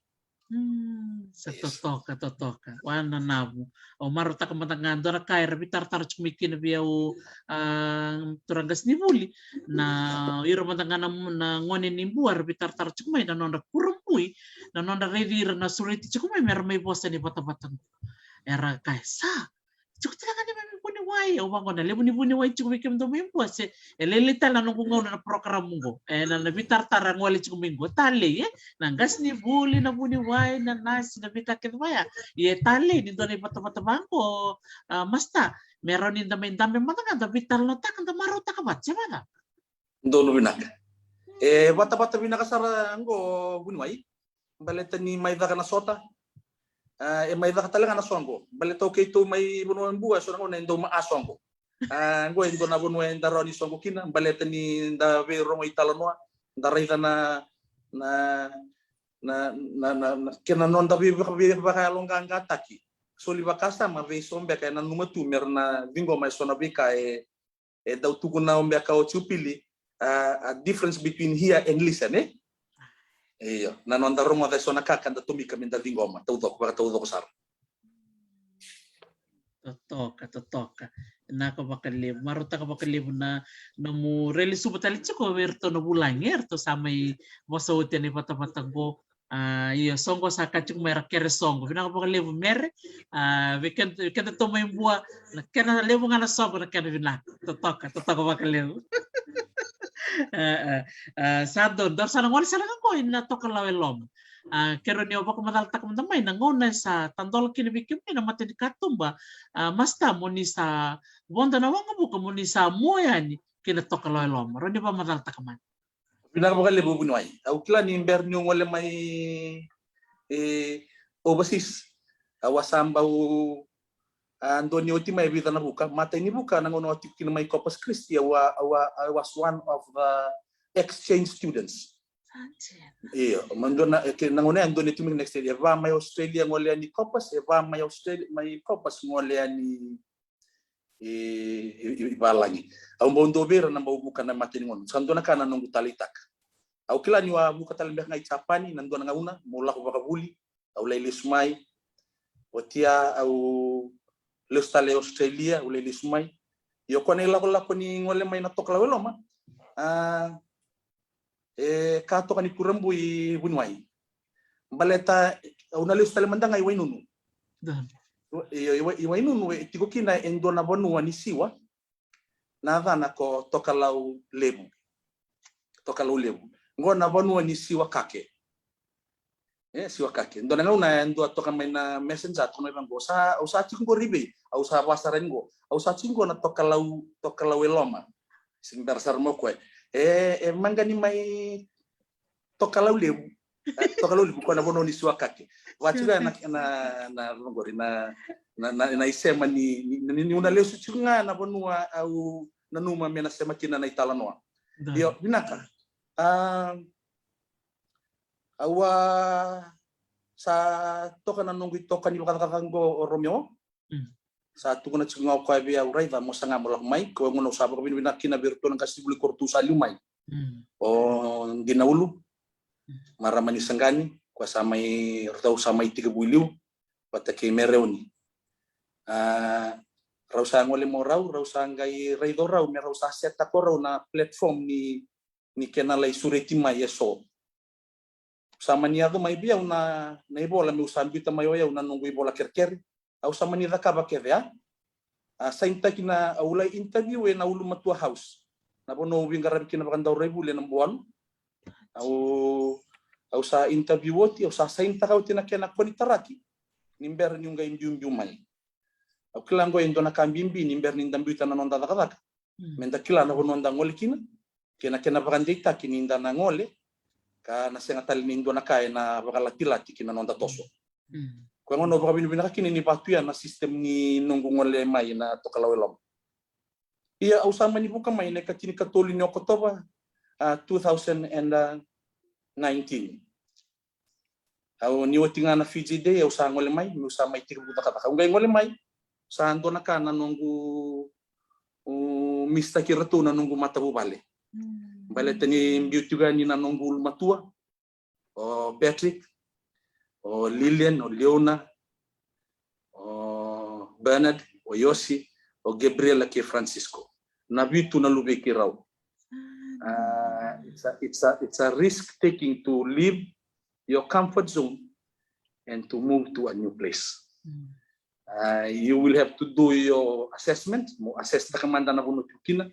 Mm, sa totoka, totoka. Vua na navu. Au marautaka mada ga dua na ka era veitaratara tiko mai kina vei au, a, turaga qasenivuli. Na, ira mada ga na, na gone ni Bua era veitaratara tiko mai na nodra kurabui, na nodra raici ira na sureti tiko mai me ra mai vosa ni vatavata. Era kaya sa tiko tale ga ni mai vuniwai, au vaqo na levu ni vuniwai tiko vei kemudou mai Bua se e lailai tale na noqu gauna na program oqo. E na, na veitaratara gole tiko mai qo talei, e, na qasenivuli, na vuniwai, na nasi, na veika kece vaya. Ia e talei ni dua na ivatavata vaqo, a, Masta, me rawa ni da mai dabe mada ga da veitalanoataka, da marautaka vata, se vata. Donu vinaka. E vatavata vinaka sara qo vuniwai. Baleta ni mai caka na sota. A, e mai caka tale ga na soqo. Baleta o keitou mai vanua Bua, e so na gauna e dau ma a soqo. A, qo e dua na vanua eda rawa ni soqo kina, baleta ni da veirogo italanoa, da raica na, na, na, na, na, na kena noda vei, vei, veivakayaloqaqataki. Soli vakasama vei so beka e nanuma tu me ra na ciqoma e so na veika e, e dau tukuna o beka o Jiupili, a, a difference between hear and listen, e? Io, na noda rogoca e so na ka ka da tomika me da ciqoma, taucoko, vakataucoko sara. Totoka, totoka. Vinaka vakalevu, marautaka vakalevu na, na nomu rai lesuva tale tiko vei iratou na vulagi, e, eratou sa mai vosa oti ena ivatavata qo. A, io, soqo sa ka tiko mai, era kere soqo. Vinaka vakalevu Mere. A, vei keda, vei kedatou mai Bua, na kena levu ga na soqo na kena vinaka. Totoka, totoka vakalevu. A, a, a, sa donu, donu sa na gole sara ga qo ina Tokalau e Loma. A, kerea ni o vakamacalataka mada mai na gauna e sa tadola kina vei kemuni na mata ni katuba. A, Masta, mo ni sa vodo na waqavuka, mo ni sa mua yani ki na Tokalau e Loma. Rawa ni vakamacalataka mai. Vinaka vakalevu vuniwai. Au kila ni bera niu gole mai, e, overseas, au a sa bau, a, dua ni oti mai e vica na vuka. Matai ni vuka na gauna au a tiko kina mai Corpus Christi, au a, au a, I was one of the exchange students. Io, ma dua na, e, ke, na gauna ya dua ni tiko mai na exchange. E va mai Australia gole yani Corpus, e va mai Australia, mai Corpus gole yani i, i, i, i valagi. Au bau dua vei ira na bau vuka na mata ni gauna. Sa dua na ka na noqu taleitaka. Au kila niu a vuka tale beka ga i Japani na dua na gauna, meu lako vakavuli, au lai lesu mai. Oti ya au lesu tale i Australia, au lai lesu mai. Io, ko na ilakolako ni gole mai na Tokalau e Loma. A, E ka toka ni kurabui vuniwai. Baleta au na lesu tale mada ga i Wainunu. Io, i Wainunu e tiko kina e dua na vanua ni siwa, na yacana ko Tokalau Levu. Tokalau Levu. Qo na vanua ni siwa kake. E, siwa kake. Dua na gauna e dua toka mai na messenger, toka mai vaqo, sa, au sa tiko qo Rivei, au sa vakasarai qo, au sa tiko qo na Tokalau, Tokalau e Loma. Sigi bera sara mo koe. E, e maqani mai Tokalau Levu. E, Tokalau Levu ko na vanua ni siwa kake. Vati ga na, na, na, vaqori, na, na, na, na isema ni, ni, ni, ni una lesu tiko ga na vanua au nanuma me na sema kina na italanoa. Io, vinaka. A, Au a sa toka na noqu itoka ni vakacakacaka qo o Romeo. Sa tukuna tiko ga o koya vei au, raica mo saga mo lako mai, ko gona au sa vakavinavinaka kina vei iratou na qasenivuli ko ratou sa liu mai. O Dinaulu, marama ni Saqani, koya sa mai, ratou sa mai tekivu i liu vata kei Mereoni. A, rau sa gole mo rau, rau sa qai raica o rau me rau sa setaka o rau na platform ni, ni kena lai sureti mai eso. Sa mani yaco mai vei au na, na ivola meu sa biuta mai o yau na noqu ivola kerekere. Au sa mani cakava kece a. A sainitaki na, au lai interview ena Ulumatua House, na vanua au veiqaravi kina vakadauraivuli ena Bualu. Au, au sa interview oti, au sa sainitaka oti na kena konitaraki ni bera niu qai biubiu mai. Au kila qo e dua na ka bibi ni bera ni da biuta na noda cakacaka, me da kila na vanua da gole kina, kei na kena vakadeitaki ni da na gole ka na sega tale ni dua na ka ena vakalatilati ki na noda toso. Koya gona au vakavinavinaka kina ni vatuya na system ni noqu gole mai na Tokalau e Loma. Ia au sa mani vuka mai na ikatinikatolu ni Okotova, a, two thousand and nineteen. Au ni oti ga na Fiji Day au sa gole mai, meu sa mai tekivu cakacaka. Au qai gole mai, sa dua na ka na noqu, u, misitaki iratou na noqu matavuvale. Baleta ni biu tiko yani na noqu ulumatua, o Patrick, o Lilian, o Leona, o Bernard, o Yosi, o Gabriela kei Francisco. Na vitu na luvei keirau. A, it's a, it's a, it's a risk taking to leave your comfort zone and to move to a new place. A, you will have to do your assessment, mo assess taka mada na vanua tiko kina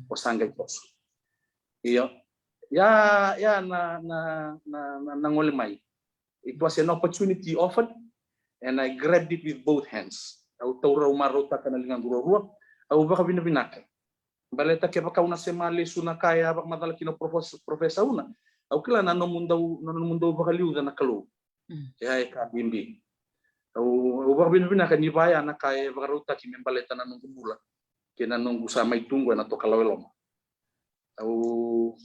o sa qai toso. Io, ia, ia na, na, na, na, na gole mai. It was an opportunity offered and I grabbed it with both hands. Au taura, au marautaka na ligaqu ruarua, au vakavinavinaka. Baleta kevaka au na sema lesu na ka e a vakamacala kina o Professor, Professor Una, au kila na nomudou, na nomudou vakaliuca na Kalou. Ia e ka bibi. Au, au vakavinavinaka ni vaya na ka e vakarautaki me baleta na noqu bula kei na noqu sa mai tu qo ena Tokalau e Loma. Au,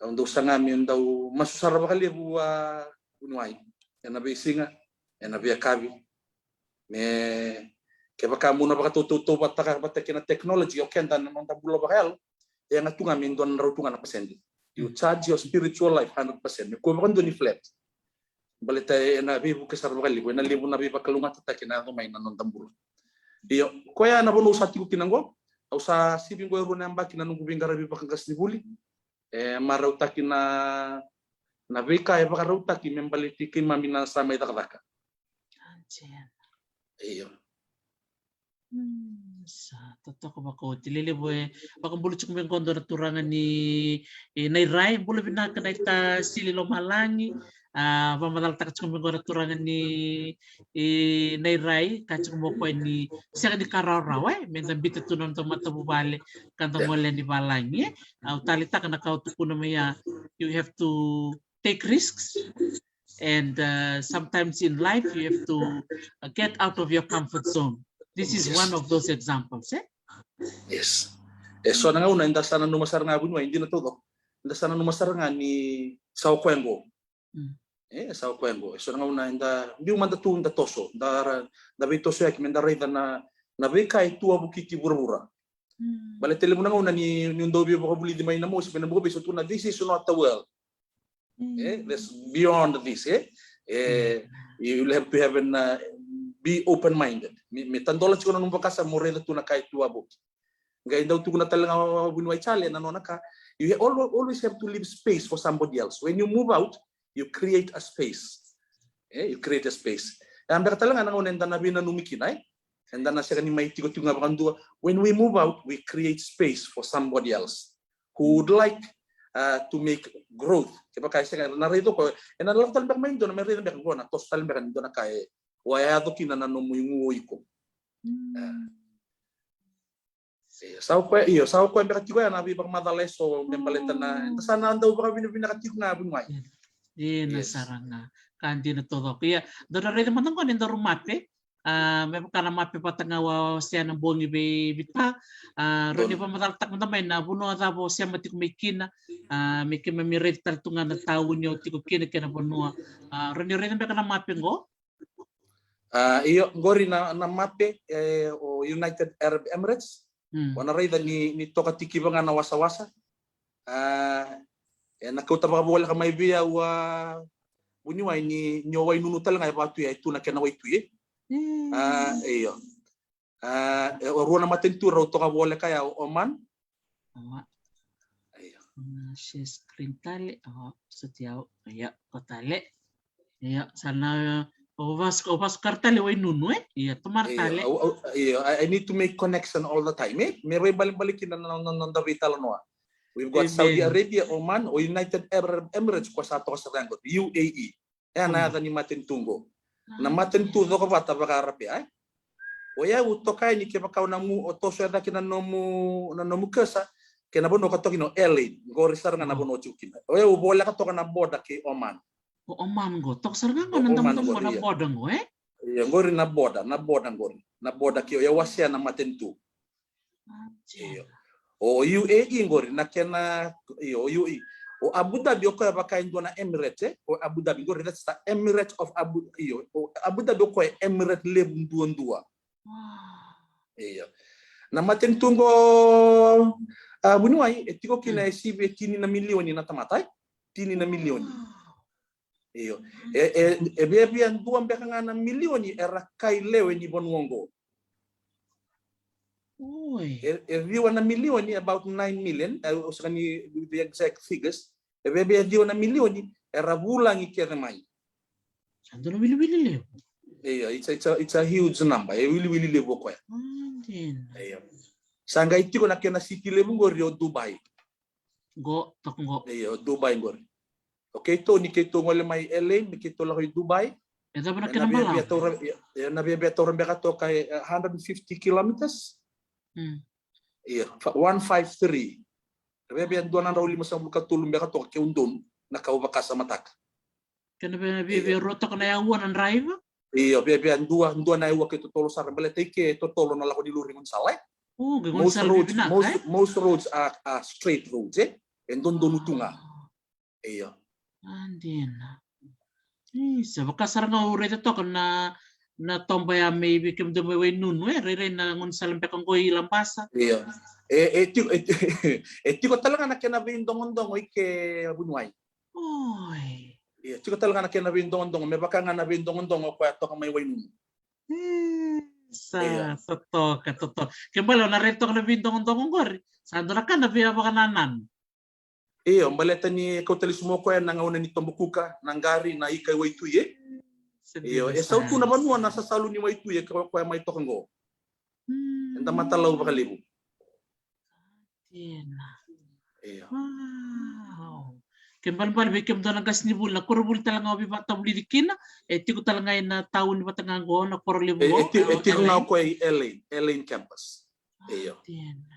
au dau saga meu dau masu sara vakalevu a vuniwai ena veisiga, ena veiyakavi. Me kevaka mo na vakatautauvataka vata kei na technology, o keda na noda bula vakayalo e yaga tu ga me dua na drau tu ga na pasede. You charge your spiritual life hundred percent. Me kua vakadua ni flat. Baleta ena veivuke sara vakalevu, ena levu na veivakalougatataki ena yaco mai na noda bula. Io, koya na vanua au sa tiko kina qo, au sa sivi qo e rua na yabaki na noqu veiqaravi vakaqasenivuli. E marautaki na, na veika e vakarautaki me baleti keimami na sa mai cakacaka. Io. Sa totoka vakaoti. Lelevu e vakabula tiko mai qo dua na turaga ni, e, Nairai, bula vinaka Naita Sili Lomalagi. A, vakamacalataka tiko mai qo na turaga ni, e, Nairai, ka tiko mai o koya ni sega ni ka rawarawa, e, me da biuta tu na noda matavuvale ka da gole yani valagi, e. Au taleitaka na ka o tukuna mai ya, you have to take risks. And, uh, sometimes in life you have to, uh, get out of your comfort zone. This is one of those examples, e? Yes. E so na gauna eda sa nanuma sara ga vuniwai, e dina taucoko. Eda sa nanuma sara ga ni sa o koya qo. E, sa o koya qo. E so na gauna eda biu mada tu, da toso, da ra-, da veitosoyaki me da raica na, na veika e tu wavokiti vuravura. Baleta e levu na gauna ni, ni dau veivakavulici mai na mosi, mai na bukaveisau, tukuna, this is not the world. E, there's beyond this, e? E, you'll have to have an, uh, be open-minded. Me, me tadola tiko na nomu vakasama mo raica tu na ka e tu wavoki. Qai dau tukuna tale ga o Vuniwai Chale na nona ka, you ha- alwa- always have to leave space for somebody else. When you move out, you create a space. Eh, you create a space. E a beka tale ga na gauna eda na veinanumi kina, eh? Eda na sega ni mai tiko tiko ga vakadua. When we move out, we create space for somebody else who would like, uh, to make growth. Kevaka e sega, na raica ko, e na lako tale beka mai dua na me raica beka qo na toso tale beka ni dua na ka e, o a yaco kina na nomu igu o iko. Io, sa o koya, io, sa o koya beka tiko ya na veivakamacala eso me baleta na, eda sa na dau vakavinavinaka tiko ga Vuniwai. Io, na sara ga. Ka dina taucoko. Ia, dou na raica mada qo ni daru mape. A, me vaka na mape vata ga au a wasea na bogi vei Vita. A, rawa ni vakamacalataka mada mai na vanua cava o sema tiko mai kina. A, me keimami raica tale tu ga na tauni o tiko kina kei na vanua. A, rawa ni raica beka na mape qo. A, io, qori na, na mape, e, o United Arab Emirates. Mm. O na raica ni, ni toka tikiva ga na wasawasa. A, e na kauta vakavoleka mai vei au a Vuniwai ni, ni o Wainunu tale ga e vatu ya e tu na kena waitui. Mm. A, io. A, e, o rua na matanitu rau toka voleka ya o Oman. Oman. Io. Mm, share screen tale. O, soti au. Io, ko tale. Io, sa na, o vas-, o vasukara tale Wainunu, e? Io, tomara tale. Io, au, au, io, I, I need to make connection all the time, e? Me vaibalebale kina na, na, na, na noda veitalanoa. We've got Saudi Arabia, Oman, o United Arab Emirates, ko sa toka sara qo, U A E. E a na yaca ni matanitu qo. Na matanitu cokovata vakaarapea, e? O yau toka yani kevaka o na mu, o toso e cake na nomu, na nomu kasa, kei na vanua ka toka kina o Al Ain, qori sara ga na vanua o tiko kina. O yau voleka toka na border kei Oman. O Oman qo, toka sara ga qo na damudamu qo na border qo, e? Io, qori na border, na border qori. Na border kei o yau wasea na matanitu. Io. O U A E qori na kena, io, U A E. O Abu Dhabi o koya vaka e dua na Emirate, e? O Abu Dhabi qori, that's the Emirate of Abu, io. O Abu Dhabi o koya Emirate levu duadua. Io. Na matanitu qo, a, Vuniwai, e tiko kina e sivi e tini na milioni na tamata, e? Tini na milioni. Io. E, e, e viavia dua beka ga na milioni era kai lewe ni vanua qo. Oi. E, e ciwa na milioni, about nine million, e, au sega ni the exact figures. E viavia ciwa na milioni era vulagi kece mai. Sa dua na wiliwili levu. Io, it's a, it's a, it's a huge number. E wiliwili levu o koya. Io. Sa qai tiko na kena city levu qori o Dubai. Qo, toka qo. Io, Dubai qori. O keitou, ni keitou gole mai L A, me keitou lako i Dubai. E cava na kena balavu? Io, io, na viavia taura beka toka e, e hundred fifty kilometers. Mm. Io, fa-, one five three. E viavia dua na drau limasagavulu ka tolu beka toka ke u donu, na ka au vakasamataka. Kena via, via, via rua toka na yaua na draiva? Io, via, via dua, dua na yaua ke totolo sara, baleta i ke totolo na lako ni lori gaunisala, e? O, ke gaunisala vinaka, e? Most roads, most, most roads are, are straight roads, e? E dodonu tu ga. Io. A, dina. Isa, vaka sara ga au raica toka na, na toba ya mai vei kemudou mai Wainunu, e? Rairai na gaunisala beka qo i Labasa. Io. E, e tiko, e, e tiko tale ga na kena veidogodogo i ke Vuniwai. Oi. Io, tiko tale ga na kena veidogodogo, me vaka ga na veidogodogo o koya toka mai Wainunu. Mm, sa, sa toka, sa toka. Ke bale o na raica toka na veidogodogo qori, sa dua na ka na via vakanananu. Io, baleta ni kauta lesu mai o koya na gauna ni tobokuka, na qari, na ika i waitui, e? Io, e sautu na vanua na sasalu ni waitui, e koya mai toka qo. Mm. Eda matalau vakalevu. Dina. Io. Wow. Ke balebale vei kemudou na qasenivuli, na koronivuli tale ga o veivakatavulici kina, e tiko tale ga ena tauni vata ga qo, na koro levu qo. E, e tiko ga o koya i L A, L A campus. Io. Dina.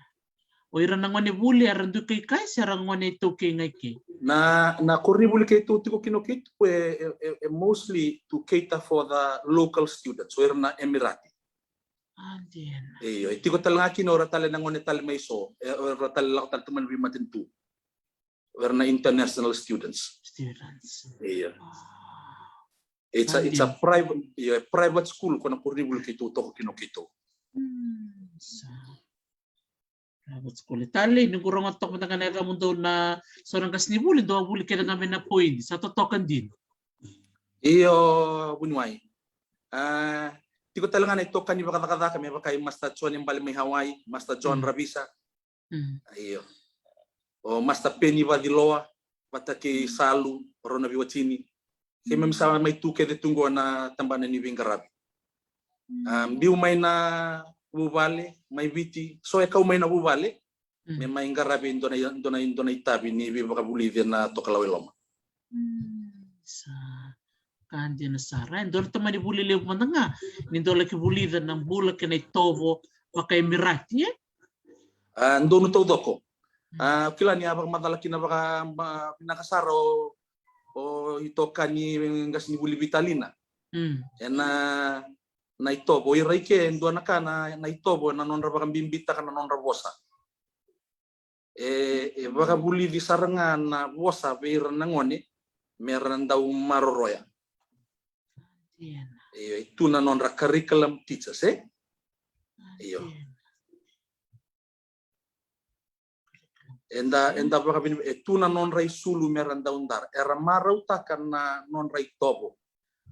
O ira na gone vuli era dui kai kai se era gone iTaukei ga i ke? Na, na koronivuli keitou tiko kina o keitou e, e, e, e mostly to cater for the local students, o ira na Emirati. A, dina. Io, e tiko tale ga kina o ira tale na gone tale mai so, e, o ira tale lako tale tu mai na veimatanitu. O ira na international students. Students. Io. It's a, it's a private, io, e private school ko na koronivuli keitou toka kina o keitou. Mm, sa. Private school. Talei, ni qu rogoca toka mada ga na yacamudou na so na qasenivuli, dou a vuli kece ga mai Napoini, sa totoka dina. Io, Vuniwai. A, tiko tale ga na itokani vakacakacaka me vaka i Master John e bale mai Hawaii, Master John Ravisa. Io. O Master Peni Vaciloa vata kei Salu, rau na veiwatini. Keimami sa mai tu kece tu qo na tabana ni veiqaravi. A, biu mai na vuvale mai Viti, so e kau mai na vuvale me mai qaravi e dua na, dua na, dua na itavi ni veivakavulici ena tokalau e loma. Sa ka dina sara. E dua na tamani vuli levu mada ga ni dau laki vulica na bula kei na itovo vakaEmirati, e? A, donu taucoko. A, kila ni a vakamacala kina vaka, ma, vinaka sara o, o itokani qasenivuli Vitalina. Ena, na itovo, o ira i ke e dua na ka na, na itovo ena nodra vakabibitaka na nodra vosa. E, e vakavulici sara ga na vosa vei ira na gone me ra dau maroroya. Io, e tu na nodra curriculum teachers, e? Io. Eda, eda vakavinavinaka, e tu na nodra isulu me ra dau dara. Era marautaka na nodra itovo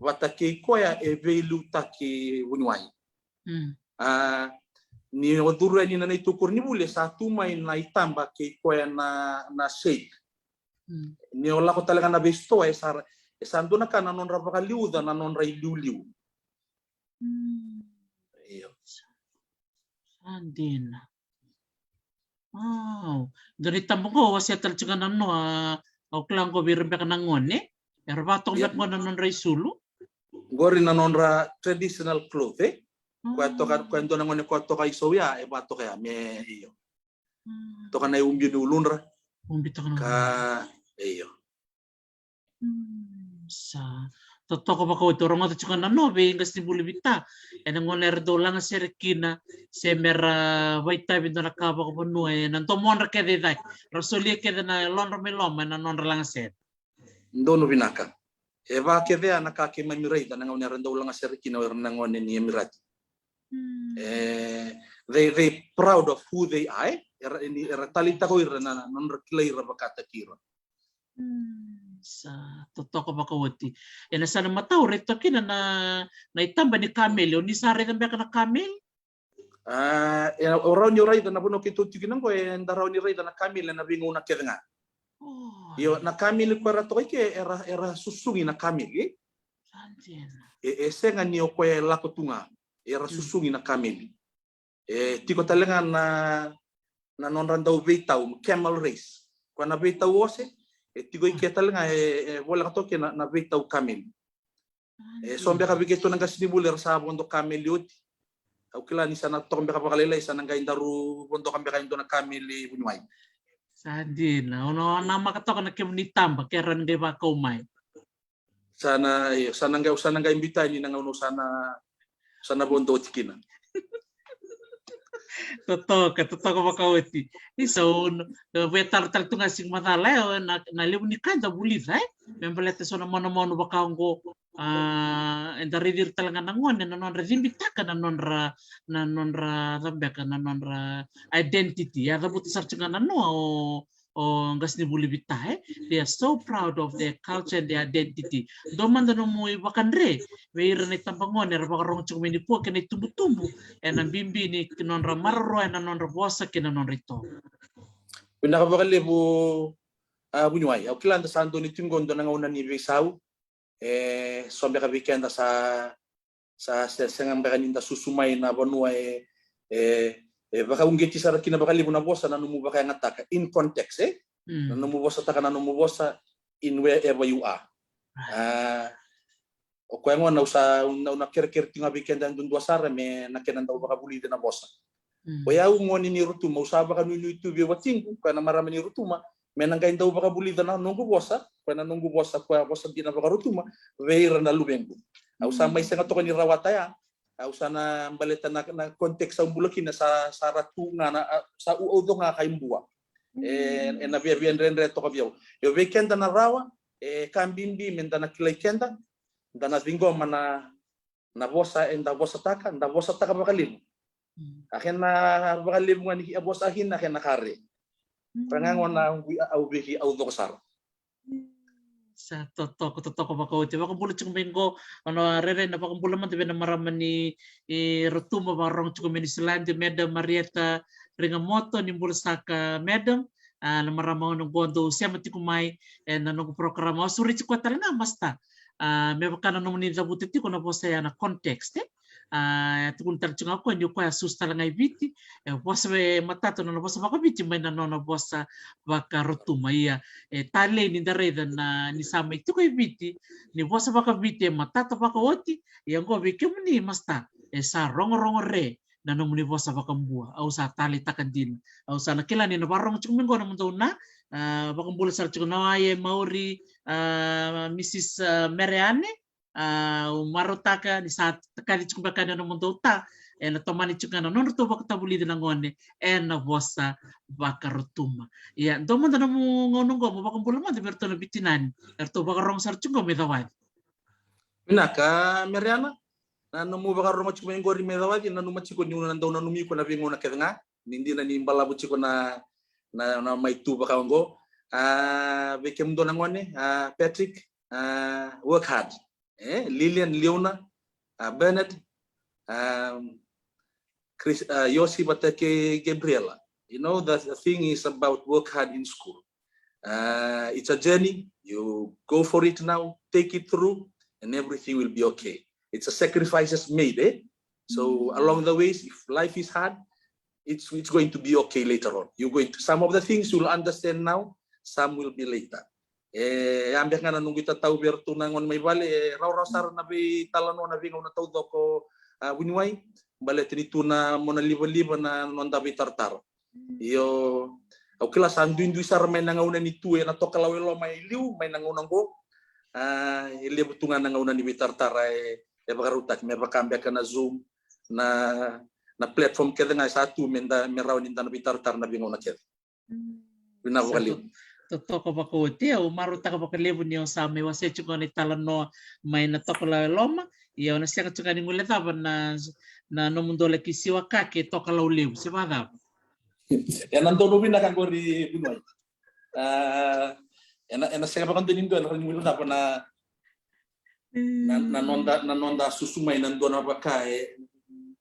vata kei koya e veiliutaki vuniwai. A, ni o curu yani na neitou koronivuli e sa tu mai na itaba kei koya na, na shake. Ni o lako tale ga na veisitoa e sa, e sa dua na ka na nodra vakaliuca na nodra iliuliu. Io. Sa dina. Wow. Dua na itaba qo, wasea tale tiko ga na noa, au kila qo vei ira beka na gone. Era vakatoka beka qo na nodra isulu. Qori na nodra traditional cloth, e? Koya toka, koya dua na gone koya toka i Sauya, e vakatoka ya, me io. Toka na iubi ni uludra. Ubi toka na ka, io. Sa totoka vakaoti, o rogoca tiko na noa vei qasenivuli Vita. Ena gauna era dau lagasere kina, se mera vaitavi dua na ka vakavanua, ena domodra kece i cake. Ra solia kece na yalodra mai loma, ena nodra lagasere. Donu vinaka. E vaka kece ya na ka keimami raica na gauna era dau lagasere kina o ira na gone ni Emirati. E, they, they proud of who they are, e? Era, ni, era taleitaka o ira na, na nodra kilai ira vakataki ira. Sa totoka vakaoti. Ena sa na matau, raica toka kina na, na itaba ni kameli. O ni sa raica beka na kameli? A, e, o rawa ni o raica na vanua keitou tiko kina qo, eda rawa ni raica na kameli ena veigauna kece ga. Io, na kameli koya era toka i ke, era, era susugi na kameli. E, e sega ni o koya e lako tu ga, era susugi na kameli. E tiko tale ga na, na nodra dau veitau, camel race. Koya na veitau ose, e tiko i ke tale ga, e, e voleka toka ke na, na veitau kameli. E so beka vei keitou na qasenivuli era sa vodo kameli oti. Au kila ni sa na toka beka vakalailai, sa na qai daru vodoka beka e dua na kameli vuniwai. Sa dina, o na, o na maka toka na kemuni taba, ke ra na qai vakau mai. Sa na, io, sa na qai, sa na qai biuta yani na gauna sa na, sa na vodo oti kina. Totoka, totoka vakaoti. Ni sa ono, e, via tara tale tu ga siga macala, e, na, na levu ni ka eda vulica, e? Me baleta so na manumanu vaka oqo, a, eda raici ira tale ga na gone, na nodra cibitaka, na nodra, na nodra, ca beka, na nodra identity. A cavuta sara tiko ga na noa, o, o qasenivuli Vita, e? They are so proud of their culture and their identity. Dua mada nomu ivakadre vei ira na itabagone era vakarogo tiko mai nikua kei na itubutubu ena bibi ni nodra maroroya na nodra vosa kei na nodra itovo. Vinaka vakalevu, a, vuniwai. Au kila da sa donu tiko qo dua na gauna ni veisau. E so beka vei keda sa, sa se, sega beka ni da susu mai na vanua e, e, e vakauqeti sara kina vakalevu na vosa na nomu vakayagataka in context, e? Na nomu vosataka na nomu vosa in wherever you are. A, o koya gona au sa, au na, au na kerekere tiko ga vei keda duadua sara me na kena dau vakavulici na vosa. O yau gone ni Rotuma, au sa vakanuinui tu vei watiqu, koya na marama ni Rotuma, me na qai dau vakavulica na noqu vosa, koya na noqu vosa, koya vosa dina vakaRotuma, vei ira na luvequ. Au sa mai sega toka ni rawata ya, au sa na baleta na, na context au bula kina sa, sa ra tu ga na, a, sa u au co ga kai bua. E, ena viavia dredre toka vei au. Io vei keda na rawa, e ka bibi me da na kilai keda, da na ciqoma na, na vosa eda vosataka, da vosataka vakalevu. A kena vakalevu ga ni a vosa kina, a kena kare. Ra ga gona au, au vei au coko sara. Sa totoka, totoka vakaoti. Vakabula tiko mai qo, o na rairai na vakabula mada vei na marama ni, e, Rotuma, vakarorogo tiko mai Niusiladi, Madam Marieta Rigamoto, ni bula saka Madam. A, na marama gona qo dou sema tiko mai, e, na noqu program. Au sureti koya tale ga Masta. A, me vaka na nomuni cavuta tiko na vosa ya na context, e. A, e tukuna tale tiko ga o koya ni o koya a susu tale ga i Viti, e vosa vei matata na nona vosa vakaviti mai na nona vosa vakaRotuma. Ia, e talei ni da raica na ni sa mai tiko i Viti, ni vosa vakaviti e matata vakaoti, ia qo vei kemuni Masta, e sa rogorogo re na nomuni vosa vakabua. Au sa taleitaka dina. Au sa na kila ni na vakarorogo tiko mai qo nomudou na, a, vakabula sara tiko na wai e mauri, a, Mrs, a, Mereane, a, au marautaka ni sa kaci tiko beka ni nomudou ta, e na tomani tiko ga na nodratou vakatavulici na gone e na vosa vakaRotuma. Ia, dua mada nomu gauna qo mo vakabula mada vei iratou na vitinani eratou vakarorogo sara tiko qo mai Cawaci. Vinaka, Mereana, na nomu vakarorogo tiko mai qori mai Cawaci, nanuma tiko ni au na dau nanumi iko na veigauna kece ga, ni dina ni balavu tiko na, na, na mai tu vaka oqo. A, vei kemudou na gone, a, Patrick, a, work hard. E, Lilian, Leona, a, Bernard, um, Chris, uh, Yosi vata kei Gabriela. You know, the, the thing is about work hard in school. Uh, it's a journey. You go for it now, take it through, and everything will be okay. It's a sacrifices made, eh? So along the ways, if life is hard, it's, it's going to be okay later on. You're going to, some of the things you'll understand now, some will be later. E, ya beka ga na noqu itatau vei iratou na gone mai vale, e rawarawa sara na veitalanoa na veigauna taucoko, a, vuniwai, baleta ni tu na mona livaliva na noda veitaratara. Io, au kila sa duidui sara mai na gauna ni tu ena tokalau e loma e liu, mai na gauna qo, a, e levu tu ga na gauna ni veitaratara e, e vakarautaki, me vaka beka na Zoom, na, na platform kece ga e sa tu me da, me rawa ni da na veitaratara na veigauna kece. Vinaka vakalevu. Totoka vakaoti, au marautaka vakalevu ni o sa mai wasea tiko na italanoa mai na tokalau e loma. Ia o na sega tiko ga ni guilecava na, na nomudou laki siwa kake tokalau levu, se vakacava? Ena donu vinaka qori, vuniwai. A, ena, ena sega vakadua ni dua ena rawa ni guilecava na, na, na noda, na noda susu mai na dua na vaka e,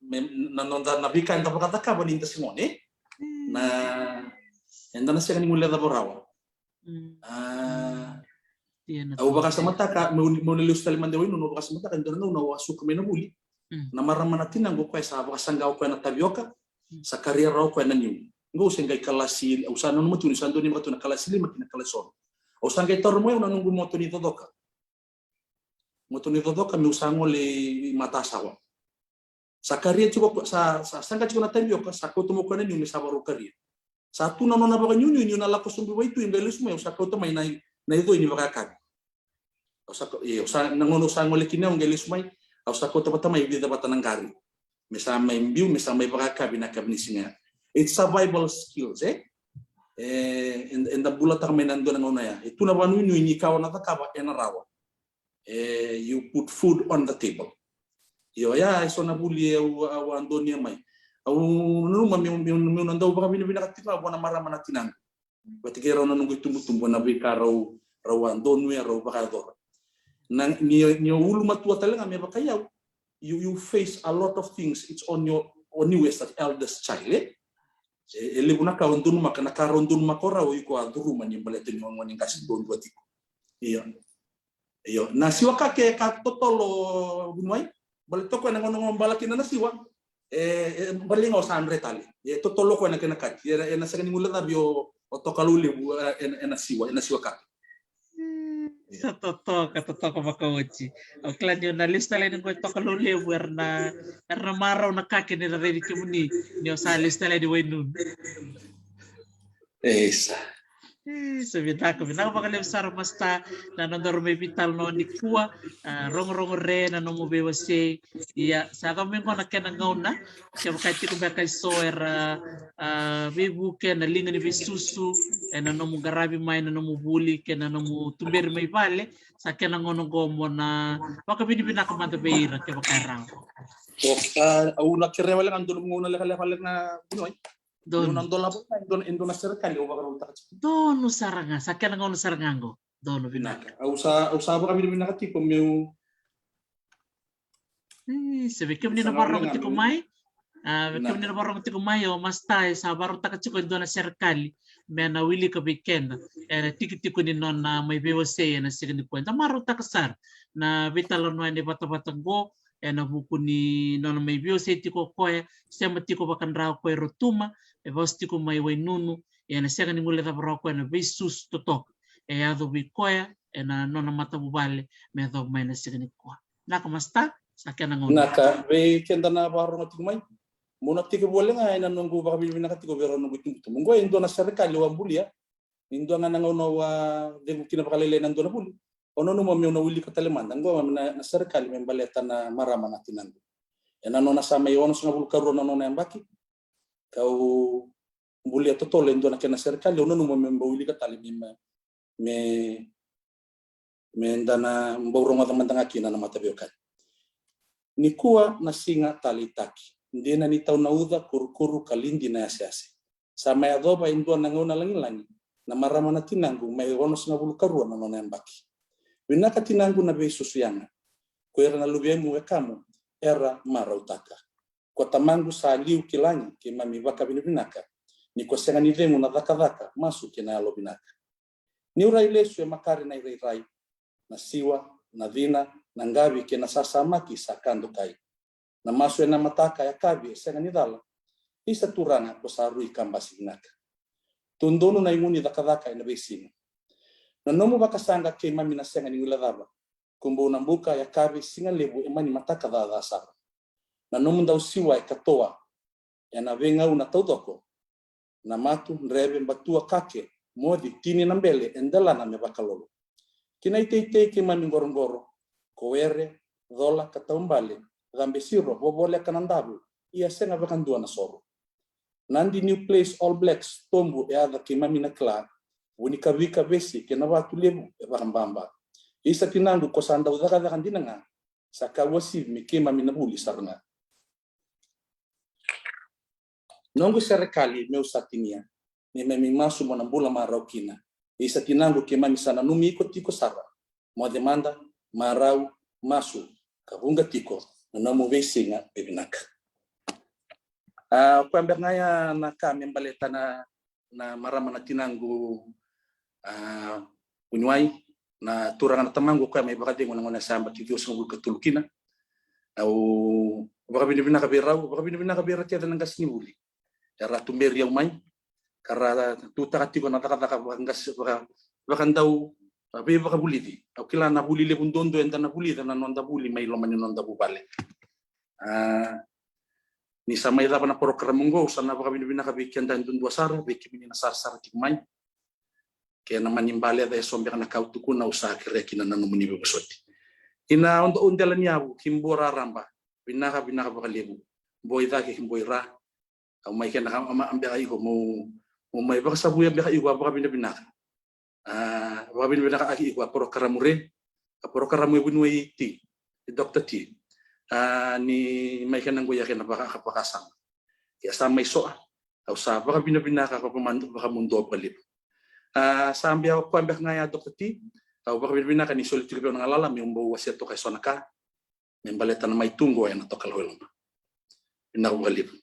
me, na noda, na veika eda vakacakava ni da se gone. Na, eda na sega ni guilecava rawa. A, au vakasamataka, meu, meu na lesu tale mada i Wainunu, au vakasamataka e dua na gauna au a suka mai na vuli. Na marama na tinaqu o koya sa vakasaqa o koya na tavioka, sa karia rawa o koya na niu. Qo au se qai kalasi, au sa nanuma tu ni sa dua ni vakatu na kalasi lima ki na kalasi ono. Au sa qai taura mai au na noqu moto ni cocoka. Moto ni cocoka meu sa gole i matasawa. Sa karia tiko, sa, sa saqa tiko na tavioka, sa kauta mai o koya na niu me sa varau karia. Sa tu na nona vakaniuniu, niu na lako sobu i Waitui, qai lesu mai, au sa kauta mai na, na icoi ni vakayakavi. Au sa, e, au sa, na gauna au sa gole kina au qai lesu mai, au sa kauta vata mai vica vata na qari. Me sa mai biu, me sa mai vakayakavi na yakavi ni siga ya. It's survival skills, e? E, eda, eda bulataka mai na dua na gauna ya. E tu na vakanuinui ni ka o na cakava ena rawa. E, you put food on the table. Io, ya e so na vuli au, au a donuya mai. Au nanuma meu, meu, meu na dau vakavinavinaka tiko ga vua na marama na tinaqu vata kei rau na noqu itubutubu ena veika rau, rau a donuya, rau vakayacora. Na, ni, ni o ulumatua tale ga me vaka i au, you, you face a lot of things, it's on your, on you as an eldest child, e? E, e levu na ka o donumaka, na ka rau donumaka o rau, o iko a curuma ni baleta ni o gone qase duadua tiko. Io. Io, na siwa kake ka totolo, vuniwai, baleta o koya na gauna ga o bala kina na siwa, e, e, bale ga o sa dre tale. E totolo o koya na kena kati, e, e na sega ni guilecavi o, o tokalau levu, e, e, ena siwa, ena siwa kake. Sa totoka, totoka vakaoti. Au kila ni o na lesu tale yani qo e tokalau levu era na, era na marau na kake ni ra raici kemuni ni o sa lesu tale yani Wainunu. Isa. Isa, vinaka, vinaka vakalevu sara Masta na nodaru mai veitalanoa nikua. A, rogorogo re na nomu veiwasei. Ia, sa yacova mai qo na kena gauna. Kevaka e tiko beka e so era, a, veivuke ena liga ni veisusu ena nomu qaravi mai na nomu vuli kei na nomu tuberi mai vale, sa kena gauna qo mo na vakavinavinaka mada vei ira kevaka e rawa. Oka, au na kerea wale ga dua na gauna lekaleka wale ga, you know, e? Donu. Donu sara ga, e donu sara ga, sa kena gauna sara ga qo. Donu vinaka. Au sa, au sa vakavinavinaka tiko meu. E, se vei kemuni na vakarorogo tiko mai. A, vei kemuni na vakarorogo tiko mai, o Masta e sa vakarautaka tiko e dua na serekali me na wilika vei keda ena tikitiki ni nona mai veiwasei ena siga nikua. Eda marautaka sara na veitalanoa ena ivatavata qo, ena vuku ni nona mai veiwasei tiko o koya, sema tiko vakadra o koya i Rotuma, e vasu tiko mai Wainunu, ena sega ni guilecava rawa o koya na veisusu totoka e yaco vei koya ena nona matavuvale me yacova mai na siga nikua. Vinaka Masta, sa kena gauna. Vinaka vei keda na vakarorogo tiko mai. Mo na tekivu wale ga ena noqu vakavinavinaka tiko vei rau noqu itubutubu. Qo e dua na serekali au a bulia. Ni dua ga na gauna au a cegu kina vakalailai na dua na vuli, au nanuma meu na wilika tale mada qo na, na serekali me baleta na marama na tinaqu. Ena nona sa mai onosagavulu karua na nona yabaki, kau bulia totolo e dua na kena serekali, au nanuma meu bau wilika tale me, me, me da na bau rogoca mada ga kina na mataveiwekani. Nikua na siga taleitaki, dina ni tau na uca, kurukuru ka lidi na yaseyase. Sa mai yacova e dua na gauna lagilagi, na marama na tinaqu mai onosagavulu karua na nona yabaki. Vinaka tinaqu na veisusu yaga. Ko ira na luvemu wekamu era marautaka. Ko tamaqu sa liu ki lagi, keimami vakavinavinaka ni ko sega ni cegu na cakacaka, masu kei na yalovinaka. Niu rai lesu e makare na irairai, na siwa, na cina, na qavi kei na sasamaki sa ka dokai. Na masu ena mataka, yakavi e sega ni cala. Isa Turaga ko sa rui kabasi vinaka. Dodonu na igu ni cakacaka ena veisiga. Na nomu vakasaqa keimami na sega ni guilecava. Ko bau na buka, yakavi, siga levu e mani mataka caca sara. Na nomu dau siwa e katoa ena veigauna taucoko. Na matu, dreve, batua, kake, moci, tini na bele e delana me vakalolo. Ki na iteitei keimami qoroqoro, ko were, cola ka taubale, cabe siro, vovoleka na davu, ia sega vakadua na soro. Nadi, New Place, All Blacks, tobu e yaca keimami na kila, vunikavika, vesi kei na vatu levu e vakababa. Isa tinaqu ko sa dau cakacaka dina ga, sa ka uasivi me keimami na vuli sara ga. Noqu serekali meu sa tinia, me, me, me masu mo na bula marau kina. Isa tinaqu keimami sa nanumi iko tiko sara. Moce mada, marau, masu, ka vuqa tiko na nomu veisiga e vinaka. A, koya beka ga ya na ka me baleta na, na marama na tinaqu, a, vuniwai, na turaga na tamaqu, koya mai vakacegu na gauna sa yabaki ciwasagavulu ka tolu kina. Au vakavinavinaka vei rau, vakavinavinaka vei ira kece na qasenivuli era tuberi au mai, ka ra tutaka tiko na cakacaka vakaqase, vaka, vakadau, a, veivakavulici. Au kila na vuli levu duadua eda na vulica na noda vuli mai loma ni noda vuvale. A, ni sa mai cava na porokaramu oqo, au sa na vakavinavinaka vei keda duadua sara, vei kemuni na sarasara tiko mai. Kei na mani baleca eso beka na ka au tukuna, au sa kerea kina na nomuni veivosoti. Ina noda udela ni yavu ki Bua raraba, vinaka, vinaka vakalevu. Boi cake ki boi ra. Au mai kena ka, ama, beka iko mo, mo mai vakasavuya beka iko a vakavinavinaka. A, vakavinavinaka aki iko a porokaramu re, a porokaramu e vuniwai T, e Doctor T. A, ni mai kena qo ia kena vaka, vakasama. Ia sa mai soa, au sa vakavinavinaka, vakaman, vakamudua vakalevu. A, sa bia koya beka ga ya Doctor T, au vakavinavinaka ni soli tiko vei au na galala meu bau wasea toka eso na ka me baleta na mai tu qo ena Tokalau e Loma. Vinaka vakalevu.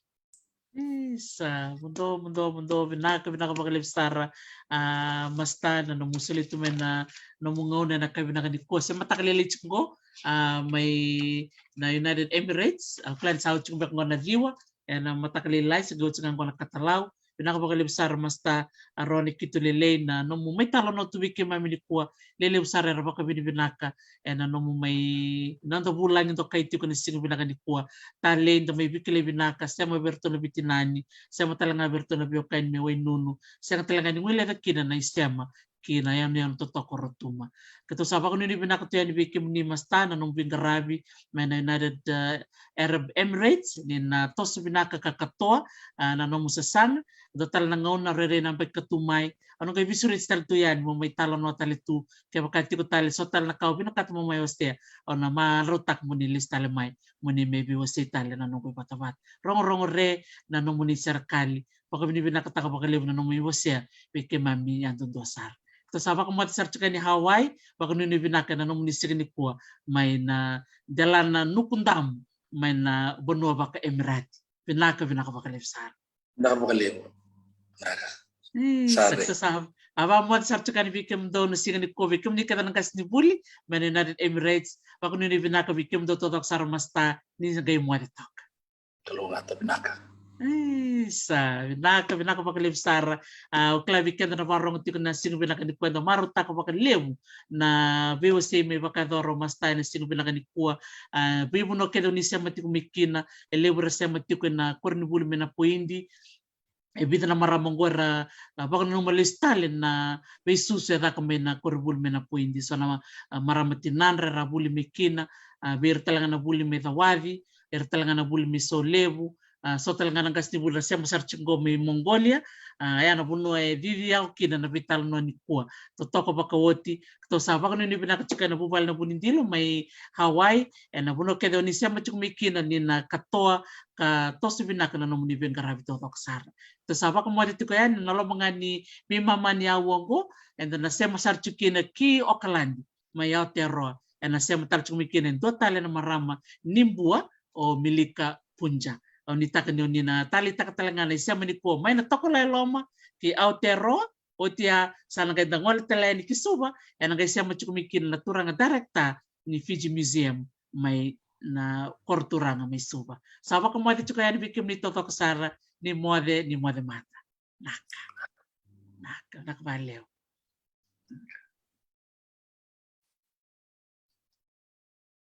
Isa, muduo, muduo, muduo, vinaka, vinaka vakalevu sara. A, Masta, na nomu soli tu mai na nomu gauna ena ka vinaka nikua. Se mataka lailai tiko qo, a, mai na United Emirates, a, kila ni sa oti tiko beka qo na ciwa, ena mataka lailai, se qo oti ga qo na katalau. Vinaka vakalevu sara Masta, a, Rone Kito Lelei, na nomu mai talanoa tu vei keimami nikua. Lelevu sara era vakavinavinaka ena nomu mai, noda vulagi dokai tiko na siga vinaka nikua. Talei, da mai veikilai vinaka, sema vei iratou na veitinani, sema tale ga vei iratou na veiwekani mai Wainunu, sega tale ga ni guileca kina na isema ki na yanuyanu totoka o Rotuma. Keitou sa vakanuinui vinaka tu yani vei kemuni Masta na nomu veiqaravi mai na United, e, Arab Emirates, ni na toso vinaka ka katoa, a, na nomu sasaga. Dua tale na gauna rairai na yabaki ka tu mai, au na qai veisureti tale tu yani mo mai talanoa tale tu. Kevaka tiko tale so tale na ka o vinakata mo mai wasea, au na marautaka mo ni lesu tale mai mo ni mai veiwasei tale na noqu ivatavata. Rogorogo re na nomuni serekali. Vakavinavinakataka vakalevu na nomu iwasea vei keimami yadudua sara. Keitou sa vakamoce sara tiko yani Hawaii, vakanuinui vinaka ena nomuni siga nikua mai na delana Nukudamu, mai na vanua vaka Emirati. Vinaka, vinaka vakalevu sara. Vinaka vakalevu. Vinaka. Isa, keitou sa vakamoce sara tiko yani vei kemudou na siga nikua, vei kemuni kece na qasenivuli mai na United Emirates. Vakanuinui vinaka vei kemudou taucoko sara, masta, ni sa qai moce toka. Kalougata, vinaka. Isa, vinaka, vinaka vakalevu sara. A, au kila vei keda na vakarorogo tiko na siga vinaka nikua, eda marautaka vakalevu na veiwasei mai vakayacora o masta ena siga vinaka nikua. A, veivanua kece oni sema tiko mai kina, e levu era sema tiko ena koronivuli mai Napoidi. E vica na marama oqo era, a, vakananuma lesu tale na veisusu e caka mai na koronivuli mai Napoidi. So na, a, marama tinadra era vuli mai kina, a, vei ira tale ga na vuli mai Cawaci, era tale ga na vuli mai Solevu, a, so tale ga na qasenivuli era sema sara tiko qo mai Mongolia. A, ya na vanua e cici yawa kina na veitalanoa nikua. Totoka vakaoti, keitou sa vakanuinui vinaka tiko ena vuvale na Vunidilo mai Hawaii, ena vanua kece oni sema tiko mai kina, ni na katoa ka toso vinaka na nomuni veiqaravi taucoko sara. Keitou sa vakamoce tiko yani na loma ga ni veimama ni aua oqo, eda na sema sara tiko kina ki Okaladi mai Aotearoa, ena sema tale tiko mai kina e dua tale na marama ni Bua, o Milika Punja. Au nuitaka ni oni na taleitaka tale ga na isema nikua mai na Tokalau e Loma ki Aotearoa. Oti ya sa na qai da gole tale yani ki Suva, ena qai sema tiko mai kina na turaga director ni Fiji Museum mai na koro turaga mai Suva. Sa vakamoce tiko yani vei kemuni taucoko sara, ni moce, ni moce mada. Naka. Naka, naka vakalevu.